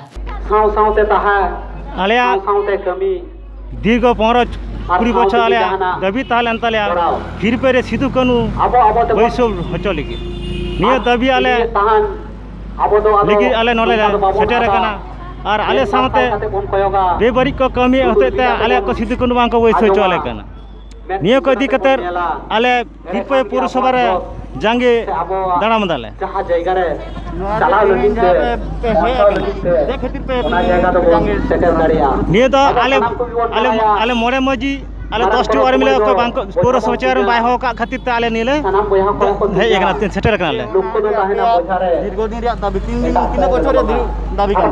ᱥᱟᱶ ᱥᱟᱶᱛᱮ ᱛᱟᱦᱮᱸ, ᱟᱞᱮᱭᱟᱜ ᱥᱟᱶ ᱥᱟᱶᱛᱮ ᱠᱟᱹᱢᱤ, ᱫᱤᱨᱜᱷᱚ ᱯᱚᱱᱨᱚ ᱟᱨ ᱠᱩᱲᱤ ᱥᱟᱶᱛᱮ ᱵᱚᱪᱷᱚᱨ ᱟᱞᱮᱭᱟᱜ ᱡᱟᱦᱟᱱᱟᱜ ᱫᱟᱹᱵᱤ ᱛᱟᱦᱮᱸ ᱞᱮᱱ ᱛᱟᱞᱮᱭᱟ, ᱠᱚᱨᱟᱣ᱾ ᱠᱷᱤᱨᱯᱟᱹᱭ ᱨᱮ ᱥᱤᱫᱩ ᱠᱟᱹᱱᱩ ᱟᱵᱚ, ᱟᱵᱚ ᱛᱮᱵᱚᱱ ᱵᱟᱹᱭᱥᱟᱹᱣ ᱦᱚᱪᱚ ᱞᱟᱹᱜᱤᱫ᱾ ᱱᱤᱭᱟᱹ ᱫᱟᱹᱵᱤ ᱟᱞᱮ ᱛᱟᱦᱮᱱ, ᱟᱵᱚ ᱫᱚ ᱟᱫᱚ ᱞᱟᱹᱜᱤᱫ ᱟᱞᱮ ᱱᱚᱰᱮ ᱞᱮ ᱱᱚᱝᱠᱟ ᱫᱚ ᱵᱟᱵᱚᱱ ᱥᱮᱴᱮᱨ ᱦᱟᱛᱟᱣᱟ᱾ ᱟᱠᱟᱱᱟ᱾ ᱟᱨ ᱟᱞᱮ ᱢᱮᱫ ᱥᱟᱶᱛᱮ ᱢᱟᱨᱥᱟᱞ ᱠᱟᱛᱮ ᱵᱚᱱ ᱠᱚᱭᱚᱜᱟ᱾ ᱵᱮᱵᱟᱹᱲᱤᱡ ᱠᱚ ᱠᱟᱹᱢᱤᱭᱮᱫ ᱦᱚᱛᱮᱡ ᱛᱮ ᱟᱞᱮᱭᱟᱜ ᱠᱚ ᱥᱤᱫᱩ ᱠᱟᱹᱱᱩ ᱵᱟᱝ ᱠᱚ ᱵᱟᱹᱭᱥᱟᱹᱣ ᱦᱚᱪᱚ ᱟᱞᱮ ᱠᱟᱱᱟ᱾ ᱱᱤᱭᱟᱹ ᱠᱚ ᱤᱫᱤ ᱠᱟᱛᱮ ᱟᱞᱮ ᱠᱷᱤᱨᱯᱟᱹᱭ ᱯᱳᱣᱨᱚᱥᱚᱵᱷᱟ ᱨᱮ ᱡᱟᱸᱜᱮ ᱫᱟᱲᱟᱢ ᱫᱟᱞᱮ᱾ ᱱᱚᱣᱟ ᱡᱮ ᱛᱮᱦᱮᱧ ᱡᱟᱦᱟᱸ ᱯᱮ, ᱯᱮ ᱦᱮᱡ ᱟᱠᱟᱱᱟ, ᱪᱮᱫ ᱠᱷᱟᱹᱛᱤᱨ ᱯᱮ ᱛᱮᱦᱮᱧ ᱡᱟᱸᱜᱮ? ᱱᱤᱭᱟᱹ ᱫᱚ ᱟᱞᱮ, ᱟᱞᱮ, ᱟᱞᱮ ᱢᱚᱬᱮ ᱢᱟᱹᱡᱷᱤ, ᱟᱞᱮ ᱫᱚᱥ ᱴᱤ ᱣᱟᱨᱰ ᱢᱤᱞᱟᱹᱣ ᱚᱠᱚᱭ ᱵᱟᱝ ᱠᱚ, ᱯᱳᱣᱨᱚᱥᱚᱵᱷᱟ ᱪᱮᱭᱟᱨᱢᱮᱱ ᱵᱟᱭ ᱦᱚᱦᱚ ᱟᱠᱟᱫ ᱠᱷᱟᱹᱛᱤᱨ ᱛᱮ ᱟᱞᱮ ᱱᱤᱭᱟᱹ ᱞᱮ ᱦᱮᱡ ᱟᱠᱟᱱᱟ, ᱥᱮᱴᱮᱨ ᱟᱠᱟᱱᱟᱞᱮ᱾ ᱫᱤᱨᱜᱷᱚ ᱫᱤᱱ ᱨᱮᱭᱟᱜ ᱫᱟᱹᱵᱤ, ᱛᱤᱱ ᱫᱤᱱ, ᱛᱤᱱᱟᱹᱜ ᱵᱚᱪᱷᱚᱨ ᱨᱮᱭᱟᱜ ᱫᱟᱹᱵᱤ ᱠᱟᱱᱟ?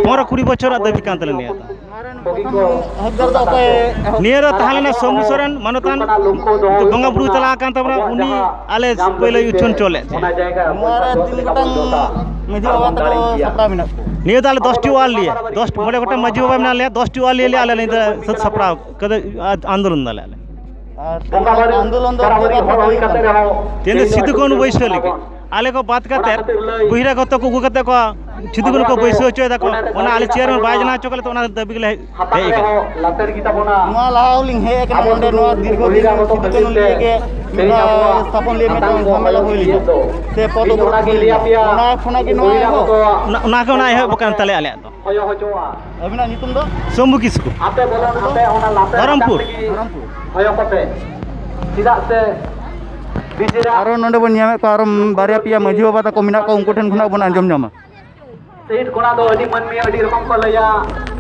ᱯᱚᱱᱨᱚ ᱠᱩᱲᱤ ᱵᱚᱪᱷᱚᱨ ᱨᱮᱭᱟᱜ ᱫᱟᱹᱵᱤ ᱠᱟᱱ ᱛᱟᱞᱮ ᱱᱤᱭᱟᱹ ᱫᱚ᱾ ᱱᱤᱭᱟᱹ ᱨᱮ ᱛᱟᱦᱮᱸ ᱞᱮᱱᱟ ᱥᱚᱢᱤ ᱥᱚᱨᱮᱱ, ᱢᱟᱱᱚᱛᱟᱱ ᱵᱚᱸᱜᱟ ᱵᱩᱨᱩ ᱪᱟᱞᱟᱣ ᱟᱠᱟᱱ ᱛᱟᱵᱚᱱᱟ, ᱩᱱᱤ ᱟᱞᱮ ᱯᱳᱭᱞᱳ ᱩᱪᱷᱟᱹᱱ ᱦᱚᱪᱚ ᱞᱮᱫ ᱛᱟᱦᱮᱸᱫ᱾ ᱱᱚᱣᱟ ᱨᱮ ᱛᱤᱱ ᱜᱚᱴᱟᱝ ᱢᱟᱹᱡᱷᱤ ᱵᱟᱵᱟ ᱛᱟᱠᱚ ᱥᱟᱯᱲᱟᱣ ᱢᱮᱱᱟᱜ ᱠᱚᱣᱟ? ᱱᱤᱭᱟᱹ ᱫᱚ ᱟᱞᱮ ᱫᱚᱥ ᱴᱤ ᱣᱟᱨᱰ ᱞᱤᱭᱮ, ᱫᱚᱥ, ᱢᱚᱬᱮ ᱜᱚᱴᱟᱝ ᱢᱟᱹᱡᱷᱤ ᱵᱟᱵᱟ ᱢᱮᱱᱟᱜ ᱞᱮᱭᱟ, ᱫᱚᱥ ᱴᱤ ᱣᱟᱨᱰ ᱞᱤᱭᱮ ᱟᱞᱮ ᱱᱤᱭᱟᱹ ᱫᱚ ᱥᱟᱹᱛ ᱥᱟᱯᱲᱟᱣ ᱠᱟᱛᱮ ᱟᱱᱫᱳᱞᱚᱱ ᱫᱟᱞᱮ ᱟᱞᱮ᱾ ᱟᱨ ᱛᱮᱦᱮᱧ ᱟᱱᱫᱳᱞᱚᱱ ᱫᱚ ᱪᱮᱫ ᱵᱟᱠᱷᱨᱟ ᱛᱮ ᱦᱩᱭᱩᱜ ᱠᱟᱱᱟ? ᱛᱮᱦᱮᱧ ᱫᱚ ᱥᱤᱫᱩ ᱠᱟᱹᱱᱩ ᱵᱟᱹᱭᱥᱟᱹᱣ ᱞᱟᱹᱜᱤᱫ᱾ ᱟᱞᱮ ᱠᱚ ᱵᱟᱫ ᱠᱟᱛᱮ ᱵᱚᱦᱤᱨᱟᱜᱚᱛ ᱠᱚ ᱟᱹᱜᱩ ᱠᱟᱛᱮ ᱠᱚ ᱪᱷᱩᱵᱤ ᱠᱚ ᱵᱟᱹᱭᱥᱟᱹᱣ ᱦᱚᱪᱚᱭ ᱫᱟᱠᱚ, ᱚᱱᱟ ᱟᱞᱮ ᱪᱮᱭᱟᱨᱢᱮᱱ ᱵᱟᱭ ᱡᱟᱱᱟᱣ ᱦᱚᱪᱚ ᱠᱟᱜ ᱞᱮ ᱛᱮ ᱚᱱᱟ ᱫᱟᱹᱵᱤ ᱜᱮᱞᱮ ᱦᱮᱡ ᱟᱠᱟᱱᱟ᱾ ᱱᱚᱣᱟ ᱞᱟᱦᱟ ᱦᱚᱸᱞᱤᱧ ᱦᱮᱡ ᱟᱠᱟᱱᱟ ᱱᱚᱰᱮ, ᱱᱚᱣᱟ ᱫᱤᱨᱜᱷᱚ ᱫᱤᱱ ᱥᱤᱫᱩ ᱠᱟᱹᱱᱦᱩ ᱞᱤᱭᱮ ᱜᱮ ᱢᱤᱫ ᱫᱷᱟᱣ ᱥᱛᱷᱟᱯᱚᱱ ᱞᱤᱭᱮ ᱢᱤᱫᱴᱟᱝ ᱡᱷᱟᱢᱮᱞᱟ ᱦᱩᱭ ᱞᱮᱱᱟ, ᱥᱮ ᱯᱚᱫ ᱚᱵᱨᱳᱫᱷ ᱦᱩᱭ ᱞᱮᱱᱟ, ᱚᱱᱟ ᱠᱷᱚᱱᱟᱜ ᱜᱮ ᱱᱚᱣᱟ ᱮᱦᱚᱵ᱾ ᱚᱱᱟ, ᱚᱱᱟ ᱜᱮ ᱚᱱᱟ ᱮᱦᱚᱵ ᱠᱟᱱ ᱛᱟᱞᱮᱭᱟ ᱟᱞᱮᱭᱟᱜ ᱫᱚ᱾ ᱦᱚᱭᱚ ᱦᱚᱪᱚᱣᱟᱜᱼᱟ᱾ ᱟᱹᱵᱤᱱᱟᱜ ᱧᱩᱛᱩᱢ ᱫᱚ? ᱥᱚᱢᱵᱷᱩ ᱠᱤᱥᱠᱩ᱾ ᱟᱯᱮ ᱵᱚᱞᱚᱱ ᱟᱯᱮ ᱚᱱᱟ ᱞᱟᱛᱟᱨ ᱫᱷᱚᱨᱚᱢᱯᱩᱨ᱾ ᱠᱟᱛᱮ ᱜᱮ ᱫᱷᱚᱨᱚᱢᱯᱩᱨ᱾ ᱦᱚᱭᱚ ᱠᱚᱯᱮ᱾ ᱪᱮᱫᱟᱜ ᱥᱮ ᱱᱤᱡᱮᱨᱟᱜ ᱟᱨᱚ ᱱᱚᱰᱮ ᱵᱚᱱ ᱧᱟᱢᱮᱫ ᱠᱚᱣᱟ, ᱟᱨᱚ ᱵᱟᱨᱭᱟ ᱯᱮᱭᱟ ᱢᱟᱹᱡᱷᱤ ᱵᱟᱵᱟ ᱛᱟᱠᱚ ᱢᱮᱱᱟᱜ ᱠᱚᱣᱟ, ᱩᱱᱠᱩ ᱴᱷᱮᱱ ᱠᱷᱚᱱᱟᱜ ᱵᱚᱱ ᱟᱸᱡᱚᱢ ᱧᱟᱢᱟ᱾ ᱥᱮᱭᱤᱴ ᱠᱚᱲᱟ ᱫᱚ ᱟᱹᱰᱤ ᱢᱟᱹᱱᱢᱤ ᱟᱹᱰᱤ ᱨᱚᱠᱚᱢ ᱠᱚ ᱞᱟᱹᱭᱟ,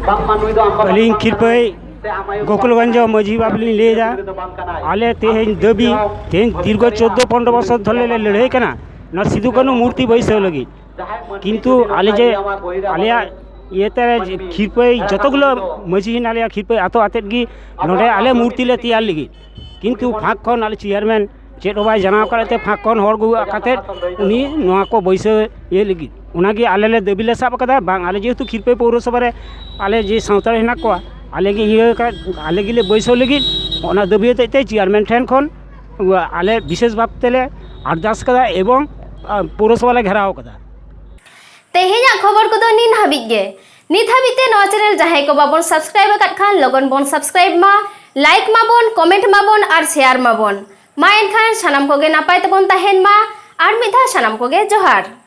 ᱵᱟᱝᱢᱟ ᱱᱩᱭ ᱫᱚ ᱟᱢᱵᱟ ᱟᱹᱞᱤᱧ ᱥᱟᱠᱟᱢ ᱠᱷᱤᱨᱯᱟᱹᱭ ᱥᱮ ᱟᱢᱟᱭ ᱜᱳᱠᱩᱞᱜᱚᱧᱡᱽ ᱢᱟᱹᱡᱷᱤ ᱵᱟᱵᱟ ᱞᱤᱧ ᱞᱟᱹᱭᱫᱟ᱾ ᱜᱤᱫᱽᱨᱟᱹ ᱫᱚ ᱵᱟᱝ ᱠᱟᱱᱟᱭ᱾ ᱟᱞᱮ ᱛᱮᱦᱮᱧ ᱫᱟᱹᱵᱤ, ᱛᱮᱦᱮᱧ ᱫᱤᱨᱜᱷᱚ ᱪᱳᱫᱽᱫᱳ ᱯᱚᱱᱨᱚ ᱵᱚᱪᱷᱚᱨ ᱫᱷᱚᱨᱮ ᱞᱮ ᱞᱟᱹᱲᱦᱟᱹᱭ ᱠᱟᱱᱟ ᱱᱚᱣᱟ ᱥᱤᱫᱩ ᱠᱟᱹᱱᱦᱩ ᱢᱩᱨᱛᱤ ᱵᱟᱹᱭᱥᱟᱹᱣ ᱞᱟᱹᱜᱤᱫ, ᱠᱤᱱᱛᱩ ᱟᱞᱮ ᱡᱮ ᱟᱞᱮᱭᱟᱜ ᱤᱭᱟᱹᱛᱮ ᱠᱷᱤᱨᱯᱟᱹᱭ ᱡᱚᱛᱚ ᱜᱩᱞᱟᱹ ᱢᱟᱹᱡᱷᱤ ᱦᱮᱱᱟᱜ ᱞᱮᱭᱟ, ᱠᱷᱤᱨᱯᱟᱹᱭ ᱟᱛᱳ ᱟᱛᱮᱫ ᱜᱮ ᱱᱚᱰᱮ ᱟᱞᱮ ᱢᱩᱨᱛᱤ ᱞᱮ ᱛᱮᱭᱟᱨ ᱞᱟᱹᱜᱤᱫ, ᱠᱤᱱᱛᱩ ᱯᱷᱟᱸᱠ ᱠᱷᱚᱱ ᱟᱞᱮ ᱪᱮᱭᱟᱨᱢᱮᱱ ᱪᱮᱫ ᱦᱚᱸ ᱵᱟᱭ ᱡᱟᱱᱟᱣ ᱠᱟᱫ ᱛᱮ ᱯᱷᱟᱸᱠ ᱠᱷᱚᱱ ᱦᱚᱲ ᱜᱚᱜ ᱠᱟᱛᱮᱫ ᱩᱱᱤ ᱱᱚᱣᱟ ᱠᱚ ᱵᱟᱹᱭᱥᱟᱹᱣ ᱤᱭᱟᱹ ᱞᱟᱹᱜᱤᱫ, ᱚᱱᱟᱜᱮ ᱟᱞᱮ ᱞᱮ ᱫᱟᱹᱵᱤ ᱞᱮ ᱥᱟᱵ ᱟᱠᱟᱫᱟ᱾ ᱵᱟᱝ, ᱟᱞᱮ ᱡᱮᱦᱮᱛᱩ ᱠᱷᱤᱨᱯᱟᱹᱭ ᱯᱳᱣᱨᱚᱥᱚᱵᱷᱟ ᱨᱮ ᱟᱞᱮ ᱡᱮ ᱥᱟᱶᱛᱟᱲ ᱦᱮᱱᱟᱜ ᱠᱚᱣᱟ, ᱟᱞᱮ ᱜᱮ ᱤᱭᱟᱹ ᱠᱟᱫ, ᱟᱞᱮ ᱜᱮᱞᱮ ᱵᱟᱹᱭᱥᱟᱹᱣ ᱞᱟᱹᱜᱤᱫ, ᱚᱱᱟ ᱫᱟᱹᱵᱤ ᱦᱚᱛᱮᱡ ᱛᱮ ᱪᱮᱭᱟᱨᱢᱮᱱ ᱴᱷᱮᱱ ᱠᱷᱚᱱ ᱟᱞᱮ ᱵᱤᱥᱮᱥ ᱵᱷᱟᱵᱽ ᱛᱮᱞᱮ ᱟᱨᱫᱟᱥ ᱠᱟᱫᱟ ᱮᱵᱚᱝ, ᱟᱸ, ᱯᱳᱣᱨᱚᱥᱚᱵᱷᱟ ᱞᱮ ᱜᱷᱮᱨᱟᱣ ᱠᱟᱫᱟ᱾ ᱛᱮᱦᱮᱧᱟᱜ ᱠᱷᱚᱵᱚᱨ ᱠᱚᱫᱚ ᱱᱤᱱ ᱦᱟᱹᱵᱤᱡ ᱜᱮ᱾ ᱱᱤᱛ ᱦᱟᱹᱵᱤᱡ ᱛᱮ ᱱᱚᱣᱟ ᱪᱮᱱᱮᱞ ᱡᱟᱦᱟᱸᱭ ᱠᱚ ᱵᱟᱵᱚᱱ ᱥᱟᱵᱥᱠᱨᱟᱭᱤᱵ ᱟᱠᱟᱫ ᱠᱷᱟᱱ, ᱞᱚᱜᱚᱱ ᱵᱚᱱ ᱥᱟᱵᱥᱠᱨᱟᱭᱤᱵ ᱢᱟ, ᱞᱟᱭᱤᱠ ᱢᱟᱵᱚᱱ, ᱠᱚᱢᱮᱱᱴ ᱢᱟᱵᱚᱱ ᱟᱨ ᱥᱮᱭᱟᱨ ᱢᱟᱵᱚᱱ᱾ ᱢᱟ ᱮᱱᱠᱷᱟᱱ ᱥᱟᱱᱟᱢ ᱠᱚᱜᱮ ᱱᱟᱯᱟᱭ ᱛᱮᱵᱚᱱ ᱛᱟᱦᱮᱱ ᱢᱟ᱾ ᱟᱨ ᱢᱤᱫ ᱫᱷᱟᱣ ᱥᱟᱱᱟᱢ ᱠᱚᱜᱮ ᱡᱚᱦᱟᱨ᱾